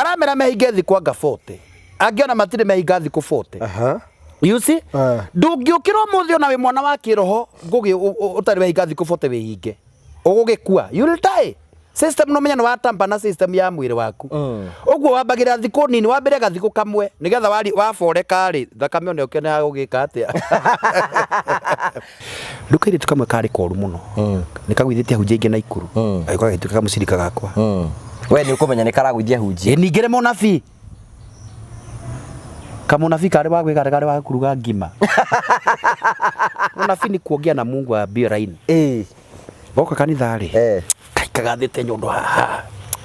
Aramera mehinge thikũ anga 40. Angĩona matirĩ mehinga thikũ 40. You see? Ndũngĩũkĩra ũmũthĩ ona wĩ mwana wa kĩroho ngũgĩ ũtarĩ wehinga thikũ 40 wĩhinge. Ũgũgĩkua. You will die. System no menya nĩ watamba na system ya mwĩrĩ waku. Ũguo wambagĩrĩra thikũ nini, wambĩre gathikũ kamwe nĩgetha wari waboreka rĩ, thakame ona ũkĩone ya gũgĩka atĩa. Rĩu kairĩtu kamwe karĩ koru mũno. Nĩ kagũithĩtie hunjia ingĩ Naikuru. Gagĩũka gagĩtuĩka kamũcirika gakwa. We nĩ ũkũmenya nĩ karagũithia hunjia. Ĩ ningĩ nĩ mũnabii. Kamũnabii karĩ wa gwĩka karĩ wa kũruga ngima. Mũnabii nĩ kuongea na Mungu ambie raini. Goka kanitha rĩ. Kai kagathĩte nyondo haha.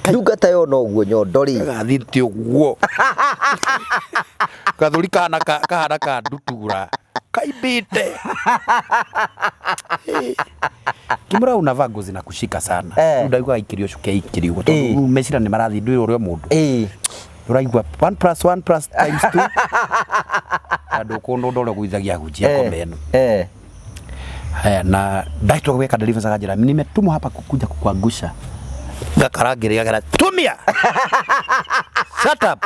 Ndungata yona ũguo nyondo rĩ. Kagathĩte ũguo. Gathũri kahana kahana ka ndutura. Kaimbĩte. Ngĩmwĩra unavaa nguo zinakushika sana. Rĩu ndaigua aikĩrio cuke aikĩrio ũguo tondũ rĩu meciria nĩ marathiĩ ndwĩrwo ũrĩa mũndũ. Ũraigua 1 plus 1 plus times 2. Na ndũkũndũ ũrĩa ũgũithagia hunjia ngoma ĩno. Haya, na ndaitwa gweka deliverance akanjĩra nimetumwa hapa kukuja kukuangusha. Ngakarangĩrĩra ngera tumia. Shut up.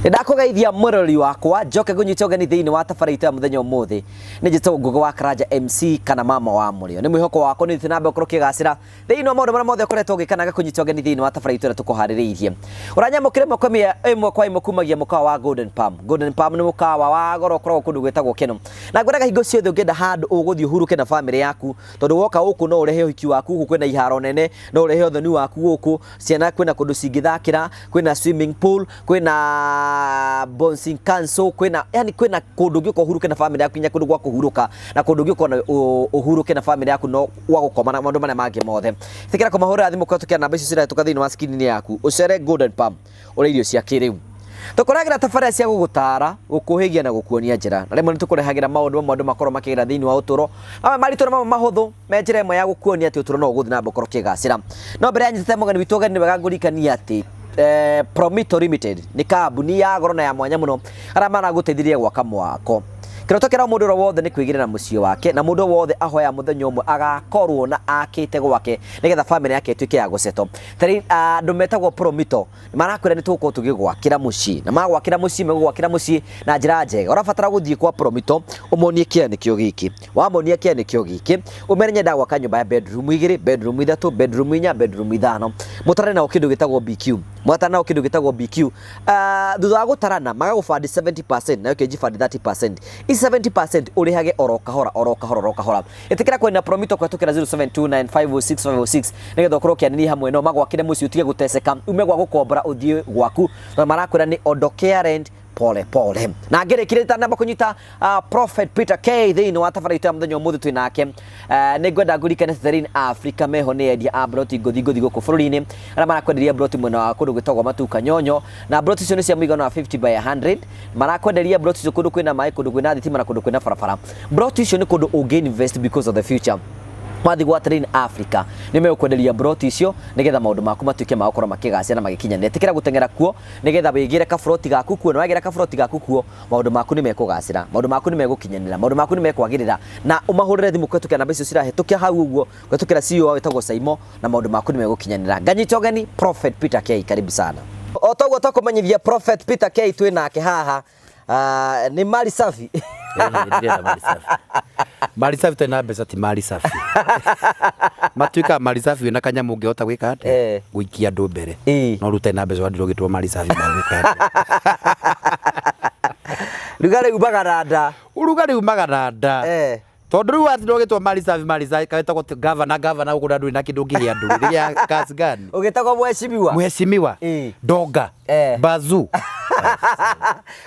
Nĩndakũgeithia mwĩroreri wakwa njoke ngũnyite ũgeni thĩinĩ wa tabarĩra itũ ya mũthenya ũmũthĩ. Nĩ njĩtagwo Ngũgĩ wa Karanja MC kana mama wa mũrĩo. Nĩ mwĩhoko wakwa nĩ ũthiĩte na mbere gũkorwo ũkĩgacĩra thĩinĩ wa maũndũ marĩa mothe ũkoretwo ũgĩka na ngakũnyita ũgeni thĩinĩ wa tabarĩra itũ ĩrĩa tũkũharĩrĩirie. Ũranyamũkĩra ĩmwe kwa ĩmwe kwa ĩmwe kumagia mũkawa wa Golden Palm. Golden Palm nĩ mũkawa wa goro ũkoragwo kũndũ gwĩtagwo Keno. Na ngwendaga hingo ciothe ũngĩenda handũ ũgũthiĩ ũhurũke na bamĩrĩ yaku, tondũ woka gũkũ no ũrehe ũhiki waku gũkũ, kwĩna iharo nene, no ũrehe ũthoni waku gũkũ, ciana kwĩna kũndũ cingĩthakĩra, kwĩna swimming pool, kwĩna bouncing castle, kwĩna yani kwĩna kũndũ ũngĩũka ũhurũke na bamĩrĩ yaku, nginya kũndũ gwa kũhurũka na kũndũ ũngĩũka na ũhurũke na bamĩrĩ yaku no gwa gũkoma na maũndũ marĩa mangĩ mothe. Ĩtĩkĩra kũmahũrĩra thimũ kũhetũkĩra namba icio cirahĩtũka thĩinĩ wa screen yaku, ũcere Golden Palm ũrĩe irio cia kĩrĩu. Tũkũrehagĩra tabarĩra cia gũgũtaara, gũkũhĩgia na gũkuonia njĩra. Na rĩmwe nĩ tũkũrehagĩra maũndũ mamwe andũ makoragwo makĩgerera thĩinĩ wa ũtũũro, mamwe maritũ na mamwe mahũthũ, me njĩra ĩmwe ya gũkuonia atĩ ũtũũro no ũgũthiĩ na mbere ũkorwo ũkĩgacĩra. No mbere ya nyitĩte mũgeni witũ ũgeni nĩ wega ngũririkanie atĩ Promito Limited nĩ kambuni ya goro na ya mwanya mũno arĩa maragũteithĩrĩria gwaka mwako. Kĩroto kĩa mũndũ ũrĩa wothe nĩ kwĩgĩrĩra mũciĩ wake na mũndũ wothe ahoya mũthenya ũmwe agakorwo na akĩte gwake nĩgetha famĩlĩ yake ĩtuĩke ya gũceto. Andũ metagwo Promito marakwĩra nĩ tũgũkorwo tũgĩgwakĩra mũciĩ na magwakĩra mũciĩ megũgwakĩra mũciĩ na njĩra njega. Ũrabatara gũthiĩ kwa Promito ũmonie kĩa nĩkĩo gĩkĩ, wamonia kĩa nĩkĩo gĩkĩ ũmere nyenda gwaka nyũmba ya bedroom igĩrĩ, bedroom ithatũ, bedroom inya, bedroom ithano, mũtarane nao kĩndũ gĩtagwo BQ, mũgatara nao kĩndũ gĩtagwo BQ. Thutha wa gũtarana magagũbandi 70% nayo kĩnjibandi 30%, ici 70% ũrĩhage oro kahora oro kahora oro kahora. Ĩtĩkĩra kwaria na Promito kũhetũkĩra 0729506506 nĩgetha ũkorwo ũkĩanĩria hamwe nao magwakĩre mũciĩ ũtige gũteceka, ume gwa gũkombora ũthiĩ gwaku, tondũ marakwĩra nĩ ondokea rent pole pole. Na ngĩrĩkĩrĩria itanamba kũnyita Prophet Peter K thĩinĩ wa tabarĩra itũ ya mũthenya ũmũthĩ twĩ nake, nĩ ngwenda ngũririkane Serene Africa meho nĩ endia a mburoti ngũthi ngũthi gũkũ bũrũri-inĩ arĩa marakwenderia mburoti mwena wa kũndũ gwĩtagwo Matuka Nyonyo, na mburoti icio nĩ cia mũigana wa 50 by 100. Marakwenderia mburoti icio kũndũ kwĩna maĩ, kũndũ kwĩna thitima na kũndũ kwĩna barabara. Mburoti icio nĩ kũndũ ũngĩ invest because of the future. Wathiĩ gwa Terrain Africa nĩ megũkwenderia mburoti icio nĩgetha maũndũ maku matuĩke ma gũkorwo makĩgacĩra na magĩkinyanĩra. Ĩtĩkĩra gũteng'era kuo nĩgetha wĩgĩre kaburoti gaku kuo, na wagĩra kaburoti gaku kuo maũndũ maku nĩ mekũgacĩra, maũndũ maku nĩ megũkinyanĩra, maũndũ maku nĩ mekwagĩrĩra, na ũmahũrĩre thimũ kũhetũkĩra namba icio cirahĩtũkia hau ũguo, kũhetũkĩra CEO wao wĩtagwo Saimo, na maũndũ maku nĩ megũkinyanĩra. Nganyita ũgeni Prophet Peter K, karibu sana. O toguo twakũmenyithia Prophet Peter K twĩ nake haha, nĩ mali safi. Ndĩrenda mali safi. Mali safi tena mbeca ti mali safi. Matuĩkaga mali safi wĩna kanyamũ ũngĩhota gwĩka atĩa? Gũikia andũ mbere. No rĩu ũtarĩ na mbeca ũrathiĩ ũgĩtwo mali safi magwĩka atĩa? Rugarĩ umaga na nda. Ũrugarĩ umaga na nda. Tondũ rĩu watinda ũgĩtwo mali safi mali safi kawĩtagwo gavana gavana gũkũ na ndũrĩ na kĩndũ ũngĩhe andũ rĩ rĩrĩa kazi gani? Ũgĩtagwo mheshimiwa. Mheshimiwa. Ndonga. Bazu.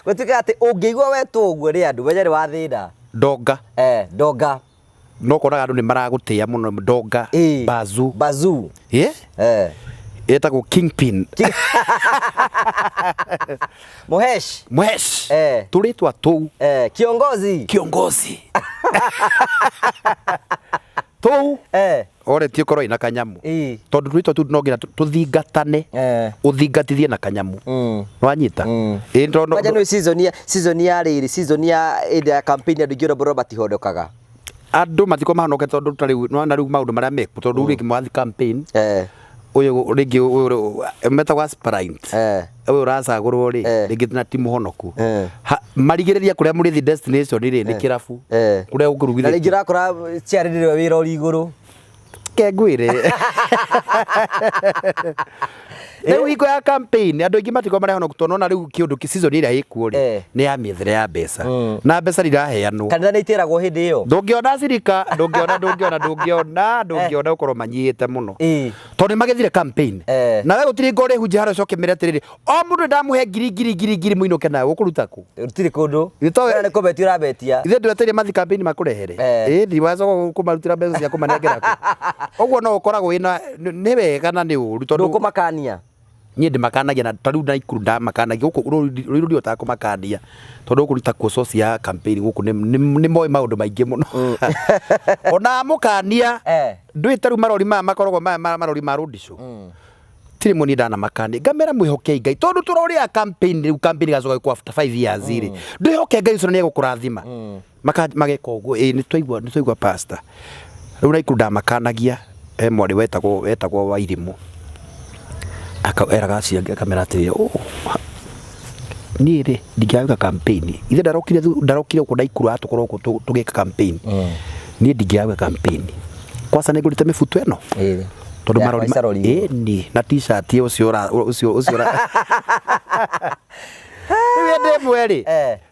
Gũtuĩkaga atĩ ũngĩigua wetwo ũguo nĩ andũ menya nĩ wa thĩna. Ndonga. Ndonga. No ũkonaga andũ nĩ maragũtĩa mũno ndonga. Bazu. Bazu. Ĩtagwo kingpin. Muhesh. Muhesh. Tũrĩtwa tũu. Kiongozi. Kiongozi. Tũu. Ore ti ũkorwo ina kanyamu. Tondũ tũrĩtwa tũu no nginya tũthingatane. Ũthingatithie na kanyamu. Nĩwanyita? Ĩĩ tondũ Kwanja nĩ season ya season ya rĩrĩ season ya ĩndĩ ya campaign andũ aingĩ ũrĩa matihondokaga. Andũ matikoo mahonoke tondũ ta rĩu nĩwona rĩu maũndũ marĩa mekuo tondũ rĩu rĩngĩ mwathiĩ campaign ũyũ rĩngĩ ũyũ metagwo aspirant ũyũ ũracagũrwo rĩ rĩngĩ na ti mũhonoku. Marigĩrĩria kũrĩa mũrĩthiĩ destination rĩ nĩ kĩrabu kũrĩa Na ũkũrugithĩtio. Rĩngĩ ũrakora ciarĩrĩrwo wĩra ũrĩ igũrũ. Ke ngwĩre rĩu hingo ya campaign andũ aingĩ matikoragwo marĩ ahonoku tondũ nona rĩu kĩũndũ season ĩrĩa ĩkuo rĩ nĩ ya mĩethere ya mbeca na mbeca iraheanwo. Kanitha nĩ itĩragwo hĩndĩ ĩyo. Ndũngĩona cirika, ndũngĩona, ndũngĩona, ndũngĩona, ndũngĩona ũkorwo manyihĩte mũno tondũ nĩ magĩthire campaign. Na we gũtirĩ ngo ũrĩhunjia harĩa ũcoke mere atĩrĩrĩ, o mũndũ ndamũhe ngiri ngiri ngiri ngiri mũinũke nayo, ũkũruta kũ? Gũtirĩ kũndũ. Ithe to- Wĩra nĩ kũbetia ũrabetia. Ithe ndweteire mathi campaign makũrehere. Ĩĩ wacoka kũmarutĩra mbeca cia kũmanengera kũ? Ũguo no ũkoragwo wĩna nĩ wega na nĩ ũru tondũ Ndũkũmakania. Niĩ ndĩmakanagia na ta rĩu Naikuru ndamakanagia gũkũ Rũriũ ndihotaga kũmakania tondũ gũkũ nĩ takuo source ya campaign gũkũ nĩ moĩ maũndũ maingĩ mũno. Ona amũkania ndũĩ ta rĩu marori maya makoragwo maya marori ma road show tirĩ mũniĩ ndanamakania ngamera mwĩhokei Ngai tondũ tũrorĩa campaign rĩu campaign igacoka gwĩkwo after 5 years rĩ ndwĩhoke Ngai ũcio na nĩegũkũrathima. Mageka ũguo, ĩĩ nĩtwaigua, nĩtwaigua pastor. Rĩu Naikuru ndamakanagia, he mwarĩ wetagwo wetagwo Wairimũ, eraga acio angĩ akamera atĩrĩrĩ, oh, niĩ rĩ ndingĩaga gwĩka campaign, ithe ndarokire ndarokire gũkũ Naikuru atũkora gũkũ tũgĩka campaign, niĩ ndingĩaga gwĩka campaign. Kwanza nĩngũrĩte mĩbuto ĩno tondũ Ya marori kũhaica rori igũrũ. Ĩni na t-shirt ũcio ũra ũcio ũcio ũra rĩu hĩndĩ ĩmwe rĩ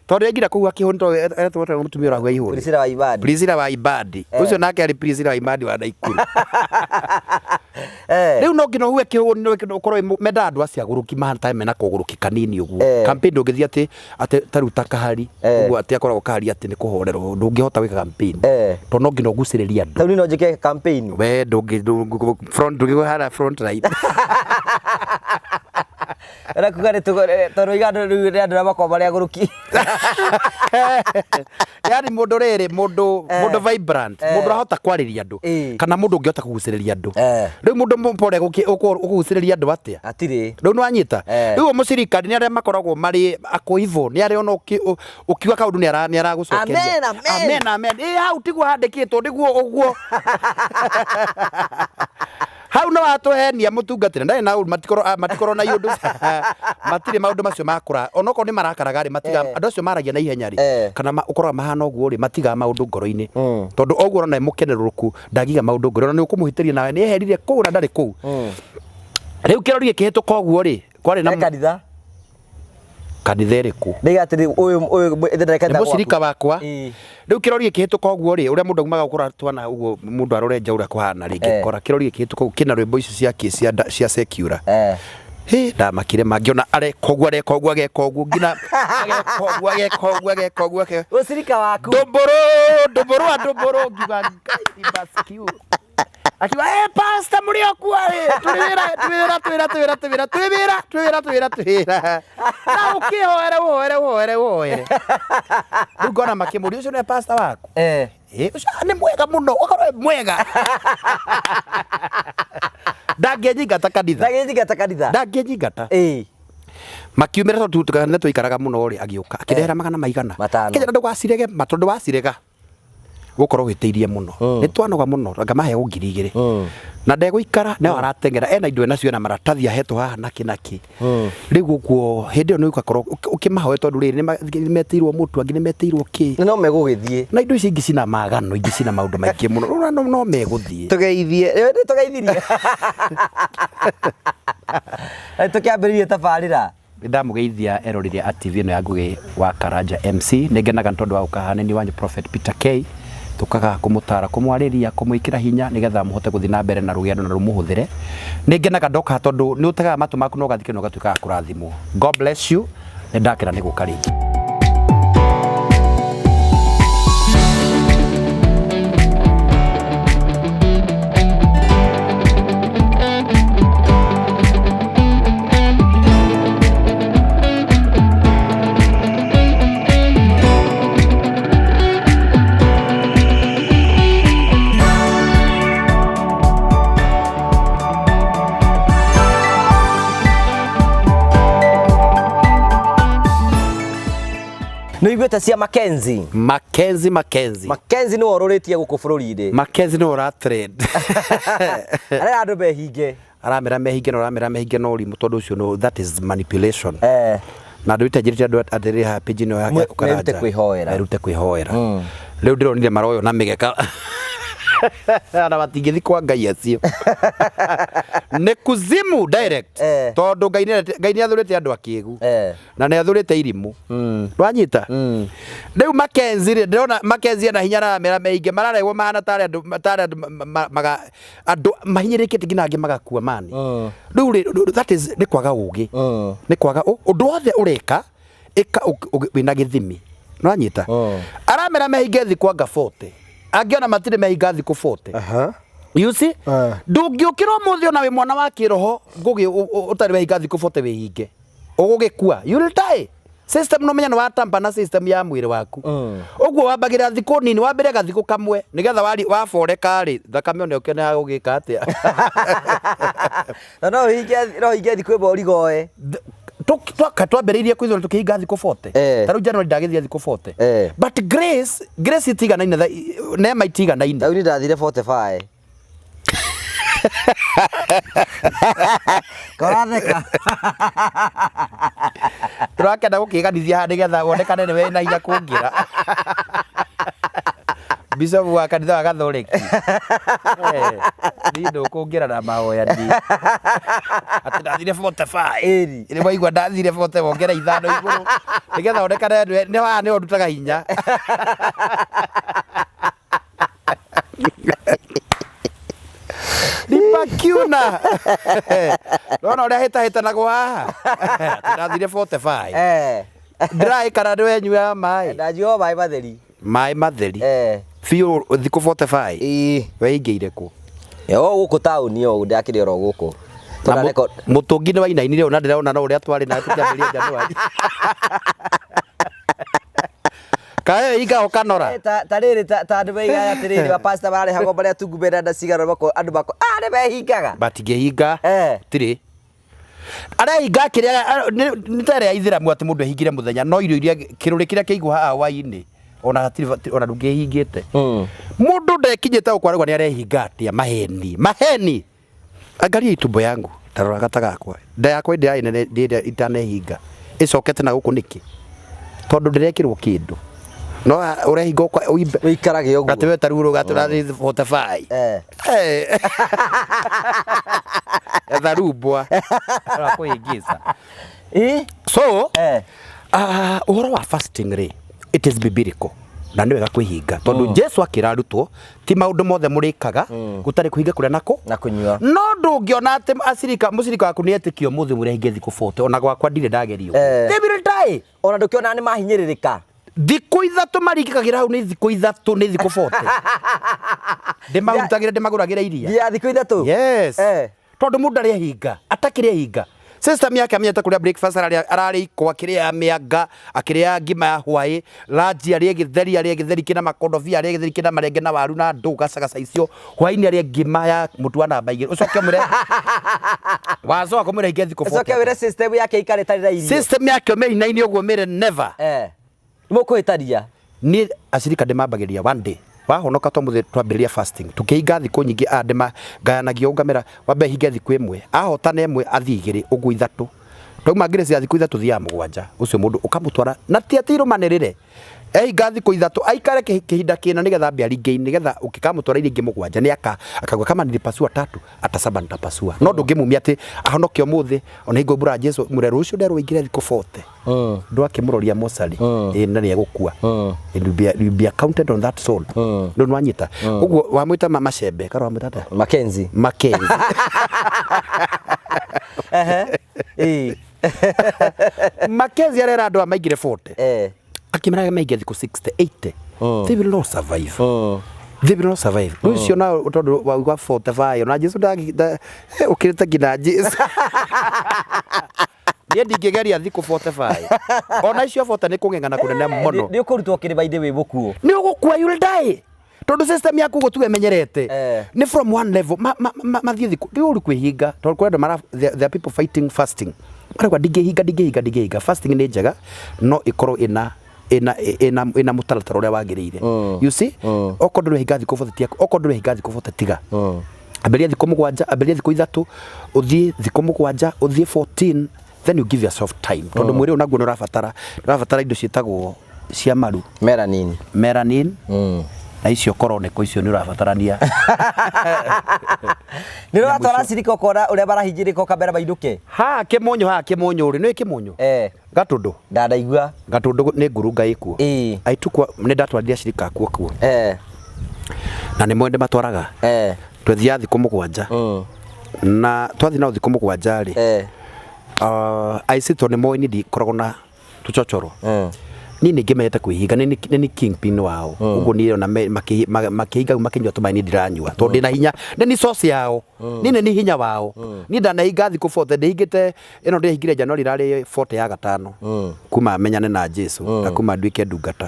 tondũ aingĩra kũu akĩhũni tondũ etwo atĩa mũtumia ũrahua ihũni? Priscilla wa Ibadi. Priscilla wa Ibadi. Ũcio nake arĩ Priscilla wa Ibadi wa Naikuru. Rĩu no nginya ũhue kĩhũni no nginya ũkorwo mendaga andũ acio agũrũki mahana ta mena kũgũrũki kanini ũguo. Campaign ndũngĩthiĩ atĩ atĩ ta rĩu ta kahari ũguo atĩ akoragwo kahari atĩ nĩ kũhorerwo ndũngĩhota gwĩka campaign. Tondũ no nginya ũgucĩrĩrie andũ. Tau niĩ no njĩke campaign. We ndũngĩ front ndũngĩ harĩa front line. Ĩra kuga nĩ tondũ iga andũ rĩu nĩ andũ arĩa makoragwo marĩ agũrũki. Yani mũndũ rĩrĩ mũndũ mũndũ vibrant, mũndũ ũrahota kwarĩria andũ kana mũndũ ũngĩhota kũgucĩrĩria andũ. Rĩu mũndũ mũpore ũkũgucĩrĩria andũ atĩa? Hatirĩ. Rĩu nĩwanyita? Rĩu mũcirika nĩ arĩa makoragwo marĩ akũivo, nĩ arĩa ona ũkiuga kaũndũ nĩ aragũcokeria. Amen, amen. Amen, amen. Ĩ hau tiguo handĩkĩtwo nĩguo ũguo. Hau no atũhenia mũtungatĩre ndarĩ na ũru matikorwo matikorwo na iũndũ matirĩ maũndũ macio makũra onokorwo nĩ marakaraga rĩ matiga andũ acio maragia na ihenya rĩ kana ũkoraga mahana ũguo rĩ matigaga maũndũ ngoro-inĩ tondũ oguo ũrona e mũkenerũrũku ndangĩiga maũndũ ngoro ona nĩ ũkũmũhĩtĩria nawe nĩ eherire kũu na ndarĩ kũu. Rĩu kĩrori gĩkĩhĩtũka ũguo rĩ kwarĩ na kanitha kanitha ĩrĩkũ? Ndaiga atĩrĩ ũyũ ũyũ ithe ndarĩ Nĩ kanitha gwaku. mũcirika wakwa. Rĩu kĩrori gĩkĩhĩtũka ũguo rĩ, ũrĩa mũndũ aumaga gũkora twana ũguo mũndũ arore nja ũrĩa kũhana rĩ, ngĩkora kĩrori gĩkĩhĩtũka ũguo kĩna rwĩmbo ici cia kĩ cia cia secular. Hĩ, ndamakire ma ngĩona areka ũguo areka ũguo ageka ũguo nginya ageka ũguo ageka ũguo ageka ũguo Mũcirika waku. Ndũmbũrũ ndũmbũrũ wa ndũmbũrũ ngiuga Ngai rescue. Akiuga eh pastor mũrĩ o kuo ĩ tũrĩ wĩra twĩ wĩra twĩ wĩra twĩ wĩra twĩ wĩra twĩ wĩra twĩ wĩra twĩ wĩra twĩ wĩra na ũkĩhoere ũhoere ũhoere ũhoere rĩu ngona makĩmũria ũcio nĩwe pastor waku? Ĩ ũcio nĩ mwega mũno ũkorwo wĩ mwega ndangĩnyingata kanitha. Ndangĩnyingata kanitha. Ndangĩnyingata. Makiumĩra tondũ kanitha twaikaraga mũno rĩ agĩũka akĩndehera magana maigana Matano. Akĩnjĩra ndũgacirege ma tondũ wacirega gũkorwo wĩtĩirie mũno. Nĩ twanoga mũno ngamahe 2000 na ndegũikara no arateng'era ena indo enacio ena maratathi ahetwo haha nakĩ nakĩ. Rĩu ũguo hĩndĩ ĩyo nĩ ũgakorwo ũkĩmahoya tondũ rĩrĩ nĩ metĩirwo mũtu angĩ nĩ metĩirwo kĩ. No megũgĩthiĩ. Na indo ici ingĩ cina magano ingĩ cina maũndũ maingĩ mũno rĩu no megũthiĩ. Tũgeithie nĩ tũgeithirie. Tũkĩambĩrĩrie tabarĩra. Nĩndamũgeithia eroreri a TV ĩno ya Ngũgĩ wa Karanja MC. Nĩngenaga nĩ tondũ wa gũka haha nĩ niĩ wanyu Prophet Peter K. Tũkaga kũmũtara, kũmwarĩria, kũmwĩkĩra hinya nĩgetha mũhote gũthiĩ na mbere na rũgendo na rũmũhũthĩre. Nĩngenaga ndoka haha tondũ nĩ ũtegaga matũ maku na ũgathikĩrĩria na ũgatuĩka wa kũrathimwo. God bless you. Nĩndakena nĩ gũka rĩngĩ. Ndũrĩte cia Mackenzie. Mackenzie, Mackenzie. Mackenzie nĩwe ũrũrĩtie gũkũ bũrũri-inĩ. Mackenzie nĩwe ũra trend. Arera andũ mehinge. Aramera mehinge na ũramera mehinge na ũrimũ tondũ ũcio no that is manipulation. Eh. Na ndũrĩte njĩrĩte andũ atĩrĩrĩ haha page ĩno yake ya Karanja. Merute kwĩhoera. Merute kwĩhoera. Rĩu ndĩronire maroywo na mĩgeka. Na matingĩthiĩ kwa Ngai acio. Nĩ kuzimu direct. Eh. Tondũ Ngai nĩ athũrĩte andũ akĩgu. Eh. Na nĩ athũrĩte irimũ. Ndwanyita? Rĩu Mackenzie rĩ, ndĩrona Mackenzie ena hinya aramera mehinge mararehwo mahana tarĩ andũ tarĩ andũ maga andũ mahinyĩrĩrĩkĩte nginya angĩ magakua mani. Rĩu rĩ, that is nĩ kwaga ũgĩ. Nĩ kwaga ũndũ wothe ũreka ĩka wĩna gĩthimi. Nĩwanyita? Aramera mehinge thikũ anga 40. Angĩona matirĩ mehinga thikũ 40. You see? Ndũngĩũkĩra ũmũthĩ ona wĩ mwana wa kĩroho ngũgĩ ũtarĩ wehinga thikũ 40 wĩhinge. Ũgũgĩkua. You will die. System no menya nĩ watampa na system ya mwĩrĩ waku. Ũguo wambagĩrĩra thikũ nini, wambĩre gathikũ kamwe nĩgetha waboreka rĩ, thakame ona ũkĩone ya gũgĩka atĩa. Na no ũhinge thikũ ĩmwe ũrigoe. Twambĩrĩirie kwĩthura tũkĩhinga thikũ 40. Ta rĩu January ndagĩthia thikũ 40. But grace itiganaine, neema itiganaine. Rĩu niĩ ndathire 45. Koratheka. Tũrakenda gũkĩganithia haha nĩgetha wonekane nĩwe wĩna hinya kũngĩra. Bishop wa kanitha wa Gathoreki. Niĩ ndũkũngĩra na mahoya niĩ. Atĩ ndathire 45. Ĩni. Nĩ waigua ndathire 40 wongere ithano igũrũ. Nĩgetha wonekane nĩ haha nĩho ndutaga hinya. Nipakiuna. Nona ũrĩa hĩtahĩtanagwo haha. Atĩ ndathire 45. Dry kana nĩ wenyuaga maĩ? Ndanyuaga maĩ matheri. Maĩ matheri. Biũ thikũ 45. Ĩĩ. Weingĩire kũ? O gũkũ taũni o ndakĩrĩ oro gũkũ. Na mũtũngi nĩ wainainire ona ndĩrona no ũrĩa twarĩ nawe tũkĩambĩrĩria January. Kaĩ hinga ũkanora? Ta rĩrĩ ta andũ meigaga atĩrĩrĩ mapasta mararĩhagwo marĩa tungu mena nda cigana andũ mako nĩ mehingaga. Matingĩhinga. Tirĩ. Arehinga kĩrĩa nĩ ta ĩrĩa ya ithĩramu atĩ mũndũ ehingire mũthenya no irio iria kĩrũrĩ kĩrĩa kĩigwo haha hwaĩ-inĩ ona hatirĩ ona ndũngĩhingĩte. Mũndũ ndekinyĩte gũkũ arauga nĩ arehinga atĩa maheni maheni. Angalia itumbo yangu ta rora gata gakwa nda yakwa ĩndĩ yarĩ nene ĩrĩa itanehinga ĩcokete na gũkũ nĩkĩ? Tondũ ndĩrekĩrwo kĩndũ no ũrehinga ũimbe ũikarage ũguo atĩ we ta rĩu ũrauga atĩ ũrathiĩ 45. Etha rumbwa kũhĩngĩca. So ũhoro wa fasting rĩ, it is biblical na nĩ wega kwĩhinga tondũ Jesu akĩra arutwo ti maũndũ mothe mũrĩkaga gũtarĩ kũhinga kũrĩa nako na kũnyua. No ndũngĩona atĩ acirika mũcirika waku nĩ etĩkio mũthĩ mwĩre hinge thikũ 40 ona gwakwa ndirĩ ndagerio. They will die. Ona ndũkĩona nĩ mahinyĩrĩrĩka. Thikũ ithatũ maringĩkagĩra hau nĩ thikũ ithatũ nĩ thikũ 40. Ndĩmahutagĩra ndĩmagũragĩra iria. Ya thikũ ithatũ? Yes. Tondũ mũndũ arĩa hinga atakĩrĩa hinga system yake amenyete kũrĩa breakfast ararĩa ararĩa ikwa akĩrĩa mĩanga akĩrĩa ngima ya hwaĩ lunch arĩe gĩtheri arĩe gĩtheri kĩna makondobia arĩe gĩtheri kĩna marenge na waru na ndũ gacagaca icio hwaĩ-inĩ arĩe ngima ya mũtu wa namba igĩrĩ ũcoke ũmwĩre wacoka kũmwĩra hinge thikũ Ũcoke 40 wĩre system yake ikare ĩtarĩ na irio. System yake ũmĩinaine ũguo ũmĩre never. Nĩmũkũhĩtania. Niĩ acirika ndĩmambagĩrĩria one day wahonoka to mũthĩ twambĩrĩria fasting tũkĩhinga thikũ nyingĩ a ndĩma ngayanagia ũguo ngamera wambe hinge thikũ ĩmwe ahotana ĩmwe athiĩ igĩrĩ ũguo ithatũ twauma grace ya thikũ ithatũ thiaga mũgwanja ũcio mũndũ ũkamũtwara na ti atĩ irũmanĩrĩre ehinga thikũ ithatũ aikare kĩhinda kĩna nĩgetha ambe aringe nĩgetha ũngĩkamũtwara iria ingĩ mũgwanja nĩ akauga kama nilipasua tatu ata saba nitapasua no ndũngĩmumia atĩ ahonoke ũmũthĩ ona hingo mbura Jesu mwĩre rũciũ nderwo ingĩre thikũ 40 ndwakĩmũroria mocarĩ ĩ na nĩ egũkua. It will be accounted on that soul. Rĩu nĩwanyita ũguo wamwĩta macembe kana wamwĩta atĩa? Mackenzie. Mackenzie. Ehe. Mackenzie arera andũ aya maingĩre 40. Akĩmeraga maingĩre thikũ 60 80. They will not survive. They will not survive. Rĩu ũcio na tondũ wauga 45 na Jesu ũkĩrĩte nginya Jesu. Niĩ ndingĩgeria thikũ 45. Ona icio 40 nĩ kũng'eng'ana kũnene mũno. Nĩ ũkũrutwo kĩrĩma-inĩ wĩ mũkuũ. Nĩ ũgũkua, you will die. Tondũ system yaku ũguo tuge ĩmenyerete. Nĩ from one level mathiĩ thikũ. Nĩ ũru kwĩhinga tondũ kũrĩ andũ mara there are people fighting fasting. Marauga ndingĩhinga, ndingĩhinga, ndingĩhinga. Fasting nĩ njega no ĩkorwo ĩna Ĩna ĩna mũtaratara ũrĩa wagĩrĩire. You see, okorwo ndũrehinga thikũ 40 tiga, okorwo ndũrehinga thikũ 40 tiga. Ambĩrĩria thikũ 7, ambĩrĩria thikũ 3, ũthiĩ thikũ 7, ũthiĩ 14, then you give yourself time, tondũ mwĩrĩ ũyũ naguo nĩ ũrabatara indo ciĩtagwo cia maru. Melanin. Melanin. Na icio koroneko icio nĩ ũrabatarania. Nĩ ũratwara cirika ũkona ũrĩa marahingĩrĩka ũkamera mainũke. Haha Kĩmũnyũ, haha Kĩmũnyũ rĩ, nĩ Kĩmũnyũ? Eh. Gatũndũ. Ndanaigua. Gatũndũ nĩ ngurunga ĩkuo. Aitukwa nĩ ndatwarire acirika akuo kuo. Na nĩ mwende matwaraga. Twathiaga thikũ 7. Na twathiĩ nao thikũ 7 rĩ, aici tondũ nĩ moĩ niĩ ndikoragwo na tũcochoro. Niĩ nĩ ngĩmenyete kwĩhinga, nĩ kingpin wao. Ũguo niĩ ona makĩhinga makĩnyua tũmaĩ niĩ ndiranyua tondũ ndĩna hinya. Nĩ ni source yao. Niĩ nĩ ni hinya wao. Niĩ ndanahinga thikũ 40, ndĩhingĩte ĩno ndĩhingire January ĩrarĩ 40 ya gatano. Kuma menyane na Jesu na kuma nduĩke ndungata.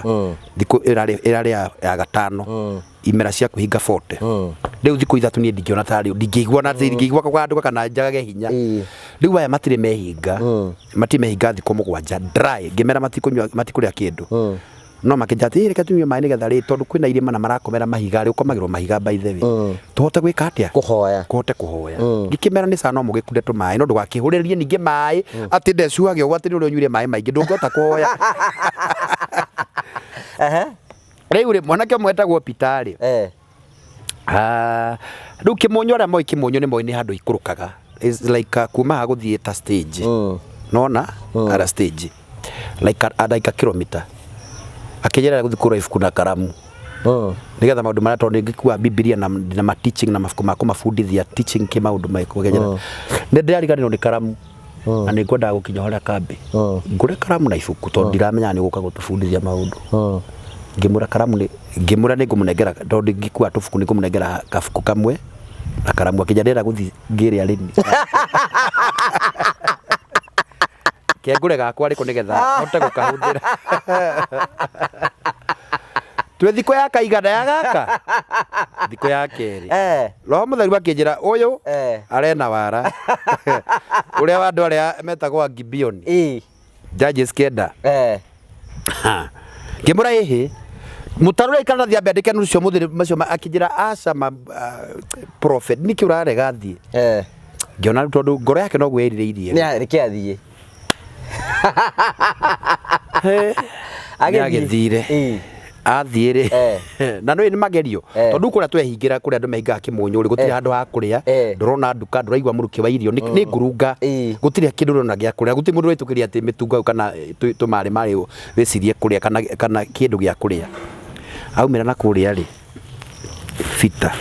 Thikũ ĩrarĩ ya gatano. Imera cia kwĩhinga 40. Rĩu thikũ 3 niĩ ndingĩona tarĩ ndingĩigua na ndingĩigua kũgandũka kana njagage hinya. Rĩu aya matirĩ mehinga. Matirĩ mehinga thikũ 7 dry. Ngĩmera matikũnyua, matikũrĩa kĩndũ. No makĩnjĩra atĩ reke tũnyue maĩ nĩgetha rĩ, tondũ kwĩna irĩma na marakomera mahiga rĩ, ũkomagĩrwo mahiga by the way. Tũhote gwĩka atĩa? Kũhoya. Kũhote kũhoya. Ngĩkĩmera nĩ sawa no mũgĩkunde tũmaĩ, no ndũgakĩhũrĩrĩrie ningĩ maĩ atĩ ndecuage ũguo atĩ nĩ ũrĩa ũnyuire maĩ maingĩ ndũngĩhota kũhoya. Rĩu rĩ, mwanake ũmwe wetagwo Peter rĩ, rĩu Kĩmũnyũ, arĩa moĩ Kĩmũnyũ nĩ moĩ nĩ handũ ikũrũkaga. It's like kuma haha gũthiĩ ta stage. Nona? Ara stage. Like a kilometer. Akĩnjĩra gũthiĩ kũgũra ibuku na karamu. Nĩgetha maũndũ marĩa tondũ ngĩkua Bibilia na ma teaching na mabuku ma kũmabundithia teaching kĩ maũndũ mekũgenyera. Nĩ ndĩrariganĩrwo nĩ karamu. Na nĩ ngwendaga gũkinya harĩa kambĩ. Ngũre karamu na ibuku tondũ ndiramenya nĩ gũka gũtũbundithia maũndũ. Ngĩmwĩra karamu nĩ ngĩmwĩra nĩ ngũmũnengera tondũ ngĩkua tũbuku nĩ ngũmũnengera kabuku kamwe na karamu, akĩnjĩra ndĩrenda gũthiĩ ngĩre arĩmi. Kengũre gakwa rĩkũ nĩgetha hote gũkahũthĩra. Twĩ thikũ ya kaigana ya gaka thikũ ya kerĩ. Roho Mũtheru akĩnjĩra ũyũ arena wara ũrĩa wa andũ arĩa metagwo Agibioni. Judges 9. Ngĩmwĩra ĩhĩ mũtarũre ikara thiĩ ambe andĩke nũcio mũthĩ macio akĩnjĩra aca ma prophet nĩkĩ ũrarega thiĩ. Ngĩona rĩu tondũ ngoro yake noguo ĩrirĩirie. Nĩ reke athiĩ. Nĩ agĩthire. Athiĩ rĩ, na nĩ magerio tondũ kũrĩa twehingĩra, kũrĩa andũ mehingaga Kĩmũnyũ rĩ, gũtirĩ handũ ha kũrĩa, ndũrona nduka, ndũraigua mũrukĩ wa irio, nĩ ngurunga, gũtirĩ kĩndũ ũrona gĩa kũrĩa, gũtirĩ mũndũ ũretũkĩria atĩ mĩtungo hau kana tũmarĩ marĩ wĩcirie kũrĩa kana kĩndũ gĩa kũrĩa. Aumĩra na kũrĩa rĩ, Peter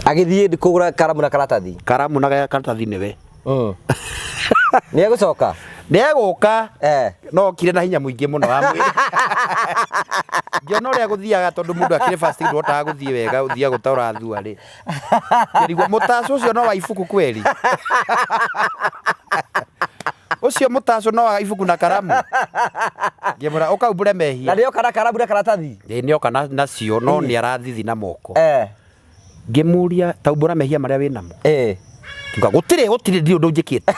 Agĩthiĩ kũgũra karamu na karatathi. Karamu na karatathi nĩwe. Nĩ egũcoka? Nĩ egũka. No okire na hinya mũingĩ mũno wa mwĩrĩ. Ngĩona ũrĩa gũthiaga tondũ mũndũ akĩrĩ fasting ndũhotaga gũthiĩ wega, ũthiaga ta ũrathua rĩ. Ngĩrigwo mũtaco ũcio no wa ibuku kweri. Ũcio mũtaco no wa ibuku na karamu. Ngĩmwĩra ũkaumbũre mehia. Na nĩoka na karamu na karatathi? Ĩĩ nĩoka nacio no nĩ arathithi na moko. Ngĩmũria taumbũra mehia marĩa wĩ namo. Kiuga gũtirĩ gũtirĩ ndirĩ ũndũ njĩkĩte.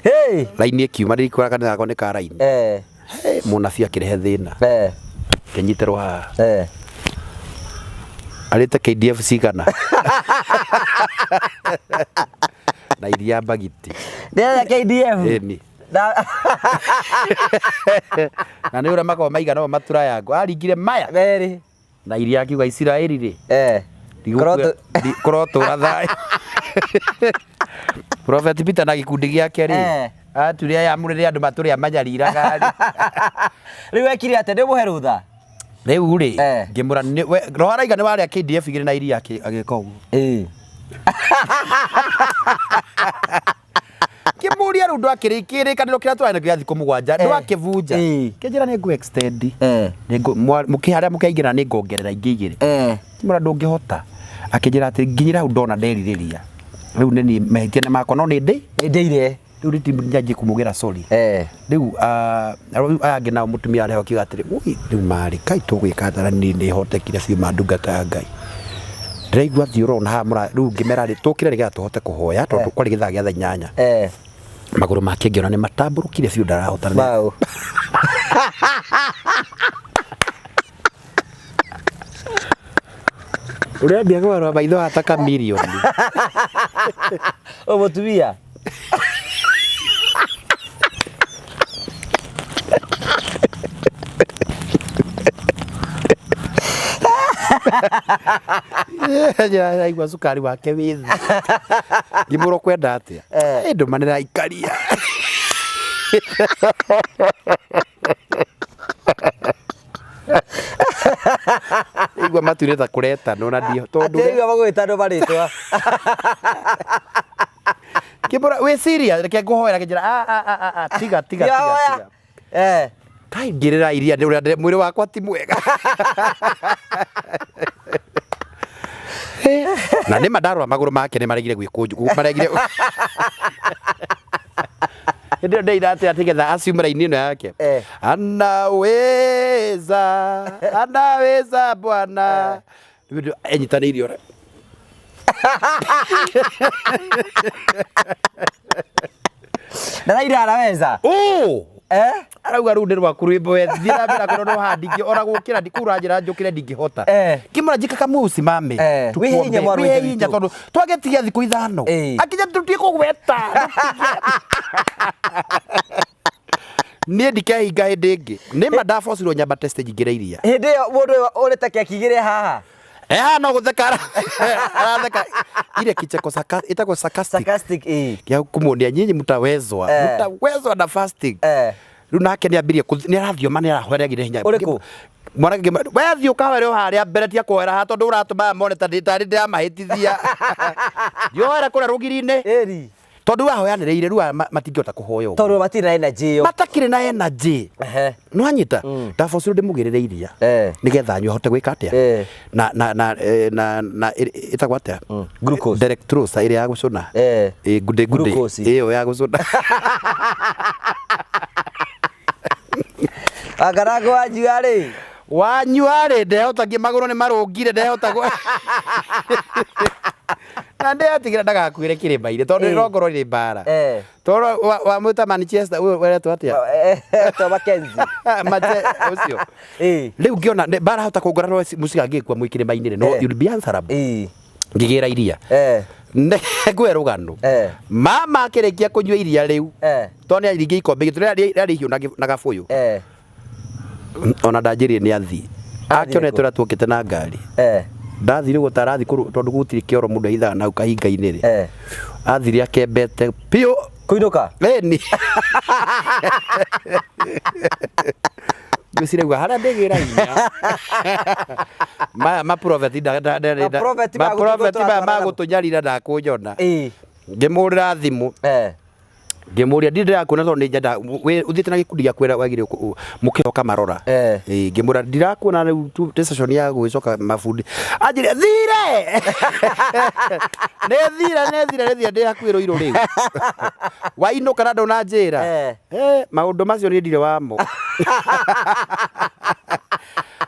Hey! Raini ĩkiuma ndĩrikora kanitha gakwa nĩ ka raini. Hey, mũnabii akĩrehe thĩna. Kĩnyitĩrwo haha. Arĩte KDF cigana? Na iria mbagiti. Ndĩrarĩa KDF? Ĩni. Na nĩ ũrĩa makoragwo maigana ũguo maturayango. Aringire maya. Merĩ. Na iria akiuga Isiraeli rĩ. Kũrotũra thayũ. Prophet Peter na gĩkundi gĩake rĩ. Ature aya amũrĩre andũ matũrĩa manyariraga rĩ. Rĩu ekire atĩa? Nĩ ũmũhe rũtha? Rĩu rĩ, ngĩmwĩra roho araiga nĩ warĩa KDF 2 na iria agĩka ũguo. Ngĩmũria rĩu ndwakĩrĩ kĩrĩkanĩro kĩrĩa tũrarĩ nakĩo gĩa thikũ 7 ndwakĩbunja. Kĩnjĩra nĩ ngũ extend. Harĩa mũkaingĩra nĩ ngongerera ingĩ 2. Ngĩmwĩra ndũngĩhota. Akĩnjĩra atĩ nginyĩra hau ndona nderirĩria. Rĩu nĩ niĩ mahĩtia nĩ makwa no nĩ ndĩ. Nĩ ndĩire. Rĩu nĩ nyanjie kũmũgĩra sorry. Rĩu rĩu aya angĩ nao mũtumia arĩ ho akiuga atĩrĩ, ui rĩu marĩ kai tũgwĩka atĩa na niĩ nĩ hotekire biũ ma ndungata ya Ngai. Ndĩraigua thiĩ ũrona haha mũra rĩu ngĩmera rĩ tũkĩre nĩgetha tũhote kũhoya tondũ kwarĩ gĩthaa gĩa thaa 8. Magũrũ make ngĩona nĩ matambũrũkire biũ ndarahota Mau. Ũrambia kũgarũra maitho haha ta chameleon. Ũyũ mũtumia. Aigua cukari wake wĩ thĩ. Ngĩmwĩra ũkwenda atĩa? Eh. Ndũma nĩraikaria. Igua matuire ta kũretanwo na ndio tondũ Atĩ igua magwĩtanwo marĩtwa. Ngĩmwĩra wĩ serious reke ngũhoera akĩnjĩra ah ah ah ah tiga tiga tiga Ndiahoya. tiga. Eh. Kai ngĩrĩra iria nĩ ũrĩa mwĩrĩ wakwa ti mwega. Na nĩma ndarora magũrũ make nĩ maregire gwĩkũnja maregire hĩndĩ ĩyo ndeira atĩ atĩ getha assume raini ĩno yake Eh. anaweza anaweza bwana Rĩu hĩndĩ ĩyo enyitanĩirie ũrĩa Ndaraira anaweza. Oh! Eh? Arauga rĩu nĩ rwaku rwĩmbo we thiĩ na mbere akorwo no handingĩ ona gũkĩra ndikũranjĩra njũkĩre ndingĩhota. Eh. Ngĩmwĩra njĩka usimame. Eh. Wĩhe hinya mwarũ wa Wĩhe ithe hinya witũ. tondũ twagĩtigia thikũ ithano. Eh. Akinya tũtige kũgweta. Niĩ ndikehinga hĩndĩ ĩngĩ. Nĩ ma ndabocirwo nyambate stage ngĩre iria. Hĩndĩ ĩyo mũndũ ũyũ ũrĩte keki igĩrĩ haha. Eh, haha no gũtheka aratheka ile kicheko ĩtagwo sarcastic. Sarcastic ĩĩ. Gĩa kũmuonia nyinyi mtawezwa. Eh. Mtawezwa na fasting. Eh. Rĩu nake nĩ ambirie nĩ arathioma nĩ arahoera agire hinya. Ũrĩkũ? Mwanake ngĩmwĩra, we thiĩ ũkahoere o harĩa mbere tiga kũhoera haha tondũ ũratũma aya mone ta tarĩ ndĩramahĩtithia. Thiĩ ũhoere kũrĩa rũgiri-inĩ. Ĩri. Tondũ rĩu ahoyanĩrĩire rĩu aya matingĩhota kũhoya ũguo. Tondũ matirĩ na energy ĩyo. Matakĩrĩ na energy. Ehe. Nĩwanyita? Ndabocirwo ndĩmũgĩrĩre iria. Eh. Nĩgetha anyue ahote gwĩka atĩa? Eh. Na na na na na ĩtagwo atĩa? Glucose. Dextrose ĩrĩa ya gũcũna. Eh. Ĩ gude gude. Glucose. Ĩyo ya gũcũna. Wakarango wanjua rĩ. Wanyua rĩ ndehota ngĩ magũrũ nĩ marũngire ndehota na ndetigĩra ndagakuĩre kĩrĩma-inĩ tondũ Eh. ĩrongorwo ĩrĩ mbara. Eh. Tondũ wamwĩta Manchester ũyũ weretwo atĩa? To Mackenzie. Ũcio. Ĩĩ. Rĩu ngĩona mbara hota kũngora no mũcigangĩkua mwĩ kĩrĩma-inĩ rĩ no Eh. you'll be answerable. Ĩĩ. Ngĩgĩra iria. Eh. Ngwe rũgano. Eh. Mama akĩrĩkia kũnyua iria rĩu. Eh. Tondũ nĩ aringia ikombe igĩrĩ rĩarĩ ihiũ na gabũyũ. Eh. Ona ndanjĩrire nĩ athiĩ. Athiĩ Akĩonete kũ? ũrĩa tuokĩte na ngari. Eh. Ndathire ũguo ta arathiĩ tondũ gũtirĩ kĩoro mũndũ ehithaga nau kahinga-inĩ rĩ. Eh. Athire akembete biũ. Kũinũka. Ĩni. Ngwĩciria uga harĩa ndĩgĩra hinya. Maya maprofeti Maprofeti ma maprofeti maya gũtũratwarana. magũtũnyarira ndakũnyona. Ĩĩ. Ngĩmũhũrĩra thimũ. Eh. Ngĩmũria ndirĩ ndĩrakuona tondũ nĩ nyenda ũthiĩte na gĩkundi gĩaku wagire mũkĩhoka marora. Eh. Ĩĩ ngĩmwĩra ndirakuona rĩu twĩ session ya gũgĩcoka mabundi. Anjĩrire thire. Nĩ thire nĩ thire nĩ thire ndĩ hakuhĩ Rũirũ rĩu. Wainũka na ndũnanjĩra. Eh. Eh, maũndũ macio niĩ ndirĩ wamo.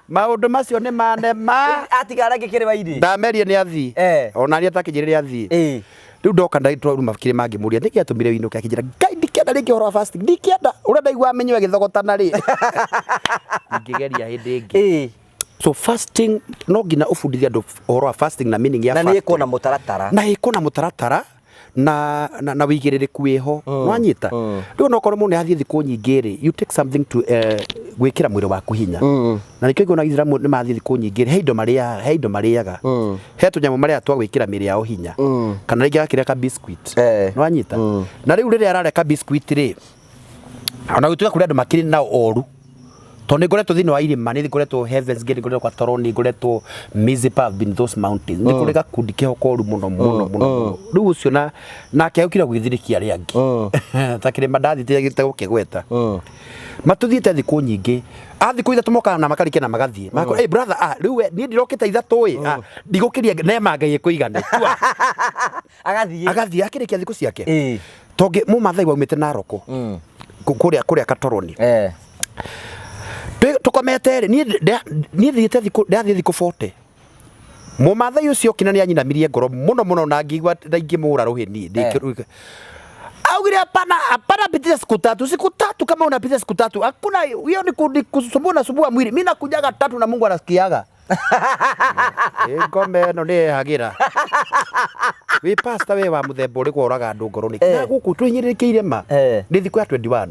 Maũndũ macio nĩ manema. Atigara angĩ kĩrĩma-inĩ. Ndamerie nĩ athiĩ. Eh. Ona niĩ atakĩnjĩrire athiĩ. Ĩĩ. Rĩu ndoka twaruma kĩrĩma ngĩmũria nĩkĩ atũmire wĩinũke akĩnjĩra Ngai ndikĩenda rĩngĩ ũhoro wa fasting ndikĩenda ũrĩa ndaigua mĩnyoo ĩgĩthogotana rĩ ingĩgeria hĩndĩ ĩngĩ. Ĩĩ. So fasting no nginya ũbundithie andũ ũhoro wa fasting na meaning ya Na nĩ fasting. ĩkwo na mũtaratara. Na ĩkwo na mũtaratara na na, na wĩigĩrĩrĩku wĩho nwanyita rĩu onokorwo mũndũ nĩ athiĩ thikũ nyingĩ rĩ you take something to gwĩkĩra mwĩrĩ waku hinya na nĩkĩo ngona Aithĩramu nĩ mathiĩ thikũ nyingĩ rĩ he indo marĩaga he indo marĩaga he tũnyamũ marĩaga twa gwĩkĩra mĩĩrĩ yao hinya kana rĩngĩ agakĩrĩa ka biscuit Eh. nwanyita na rĩu rĩrĩa ararĩa ka biscuit rĩ ona gũtuĩka kũrĩ andũ makĩrĩ na oru tondũ nĩ ngoretwo thĩinĩ wa irĩma nĩ ngoretwo Heavens Gate nĩ ngoretwo kwa Toroni ngoretwo Mizpah I've been those mountains nĩ kũrĩ gakundi keho koru mũno mũno mũno mũno rĩu ũcio na nake okire gwĩthirĩkia arĩa angĩ ta kĩrĩma ndathiĩte gũkĩgweta matũthiĩte thikũ nyingĩ a thikũ ithatũ mokaga na makarĩkia na magathiĩ Makora, "Hey brother ah rĩu we niĩ ndirokĩte ithatũ ĩ ah ndigũkĩria nema Ngai ĩkũigane Tua." Agathiĩ. agathiĩ akĩrĩkia thikũ ciake Ĩĩ. tondũ mũmathai waumĩte Naroko kũrĩa kũrĩa Katoroni Eh. Tũkomete rĩ niĩ thiĩte thikũ ndathiĩ thikũ 40 mũmathai ũcio okina nĩ anyinamirie ngoro mũno mũno na ngĩigua na ingĩmũra rũhĩ niĩ Eh. Augire hapana, hapana pitisha siku tatu. Siku tatu kama unapitisha siku tatu, hakuna hiyo ni kusumbua na sumbua mwili. Mimi nakujaga tatu na Mungu anasikiaga. Ngome ĩno nĩ ĩhagĩra. Wĩ pastor we wa mũthemba ũrĩkũ ũraga andũ ngoro nĩkĩ? Na gũkũ tũhinyĩrĩrĩkĩire ma. Nĩ thikũ ya 21.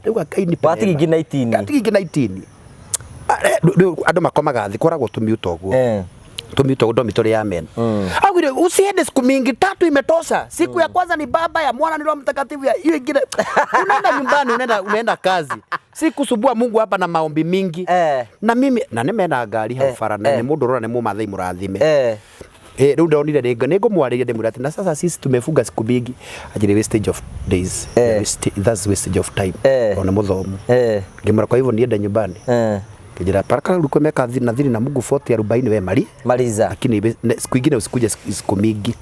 Rĩu Ngai nipe Watigia ingĩ 19. Watigia ingĩ 19. Rĩu andũ makomaga thĩ kwaragwo tũmiuta ũguo. Tũmiuta ũguo dormitory ya men. Augire usiende siku mingi, tatu imetosha. Siku ya kwanza ni Baba, ya Mwana ni Roho Mtakatifu, ya hiyo ingine unaenda nyumbani, unaenda kazi. Si kusumbua Mungu hapa na maombi mingi. Na mimi na nĩ mena ngari hau bara na nĩ mũndũ ũrona nĩ mũmathai mũrathime. Rĩu ndonire nĩ ngũmwarĩria ndĩmwĩre atĩ na sasa sisi tumefunga siku mingi. Anjĩrĩ wastage of days. That's wastage of time. Ona mũthomu. Ngĩmwĩra kwa hivyo niende nyumbani. Ngĩnjĩra paraka ulikuwa miaka na thiri na Mungu 40 40 we mali. Maliza. Lakini siku ingine usikuje siku mingi.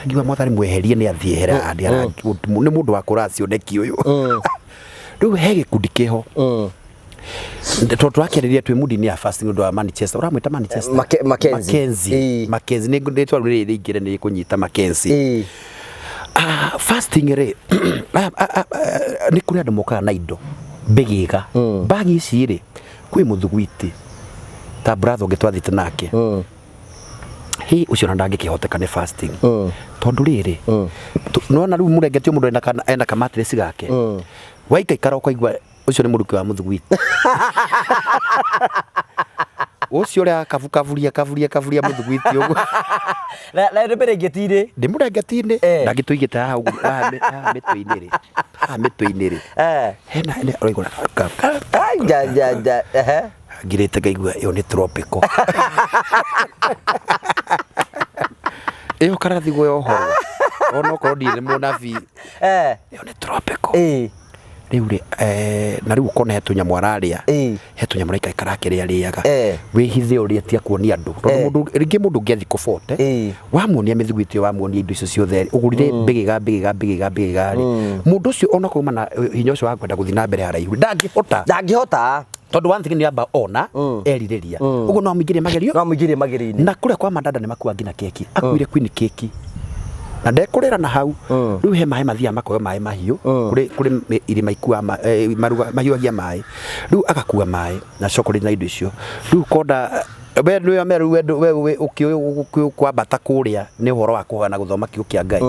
Ngiuga Mwathani mweherie nĩ athiĩ hera nĩ mũndũ wa kũracioneki ũyũ. Rĩu he gĩkundi kĩho. Tondũ tũrakĩarĩria twĩ mundi-inĩ ya fasting ũndũ wa Manchester. Ũramwĩta Manchester? Mackenzie. Mackenzie. Mackenzie. Nĩ rĩtwa rĩrĩ rĩingĩre nĩ rĩkũnyita Mackenzie. Fasting rĩ, nĩ kũrĩ andũ mokaga na indo mbĩgĩga. Bagi ici rĩ, kwĩ mũthugwiti ta brother ũngĩ twathiĩte nake. Hĩ, ũcio ona ndangĩkĩhoteka nĩ fasting. Tondũ rĩrĩ, nĩwona rĩu mũrengeti mũndũ ena kamatireci gake. Waikaikara ũkaigua ũcio nĩ mũrukĩ wa mũthugwiti. Ũcio ũrĩa kabukaburia kaburia kaburia mũthugwiti ũguo. Na nĩ mĩrengeti-inĩ? Ndĩ mũrengeti-inĩ. Na ngĩtũigĩte haha ũguo, haha mĩtwe-inĩ rĩ. Haha mĩtwe-inĩ rĩ. Hena, hena, ũraigua ka, ka, ka, Ai, ja, ja, ja, ehe. Ngirĩte ngaigua ĩyo nĩ tropical. Ĩyo karathi yohorwo. Ona okorwo ndirĩ mũnabii. Ĩyo nĩ tropical. Rĩu rĩ, na rĩu ũkona he tũnyamũ ararĩa. He tũnyamũ araikara akĩrĩa arĩaga. Wĩhithe ũrĩa tia kuonia andũ. Tondũ mũndũ, rĩngĩ mũndũ ũngĩ athiĩ kũbote, wamuonia mĩthugwiti ĩyo, wamuonia indo icio ciothe, ũgũrire mbĩgĩga, mbĩgĩga, mbĩgĩga, mbĩgĩga rĩ. Mũndũ ũcio ona kauma na hinya ũcio wa kwenda gũthiĩ na mbere haraihu, ndangĩhota. Ndangĩhota. Tondũ one thing nĩ amba ona, erirĩria. Ũguo no amũingĩrie magerio? No amũingĩrie magerio-inĩ. Na kũrĩa kwa Mandanda nĩ makua nginya keki. Akuire Queen keki. Na ndekũrĩra na hau. Rĩu he maĩ mathiaga makoyo maĩ mahiũ. Kũrĩ irĩma ikuaga maruga, mahiũhagia maĩ. Rĩu agakua maĩ na chocolate na indo icio. Rĩu konda, we nĩwe meru, we ndũ, we, we, ũkĩũĩ, ũkĩũĩ kwambata kũrĩa nĩ ũhoro wa kũhoya na gũthoma kiugo kĩa Ngai.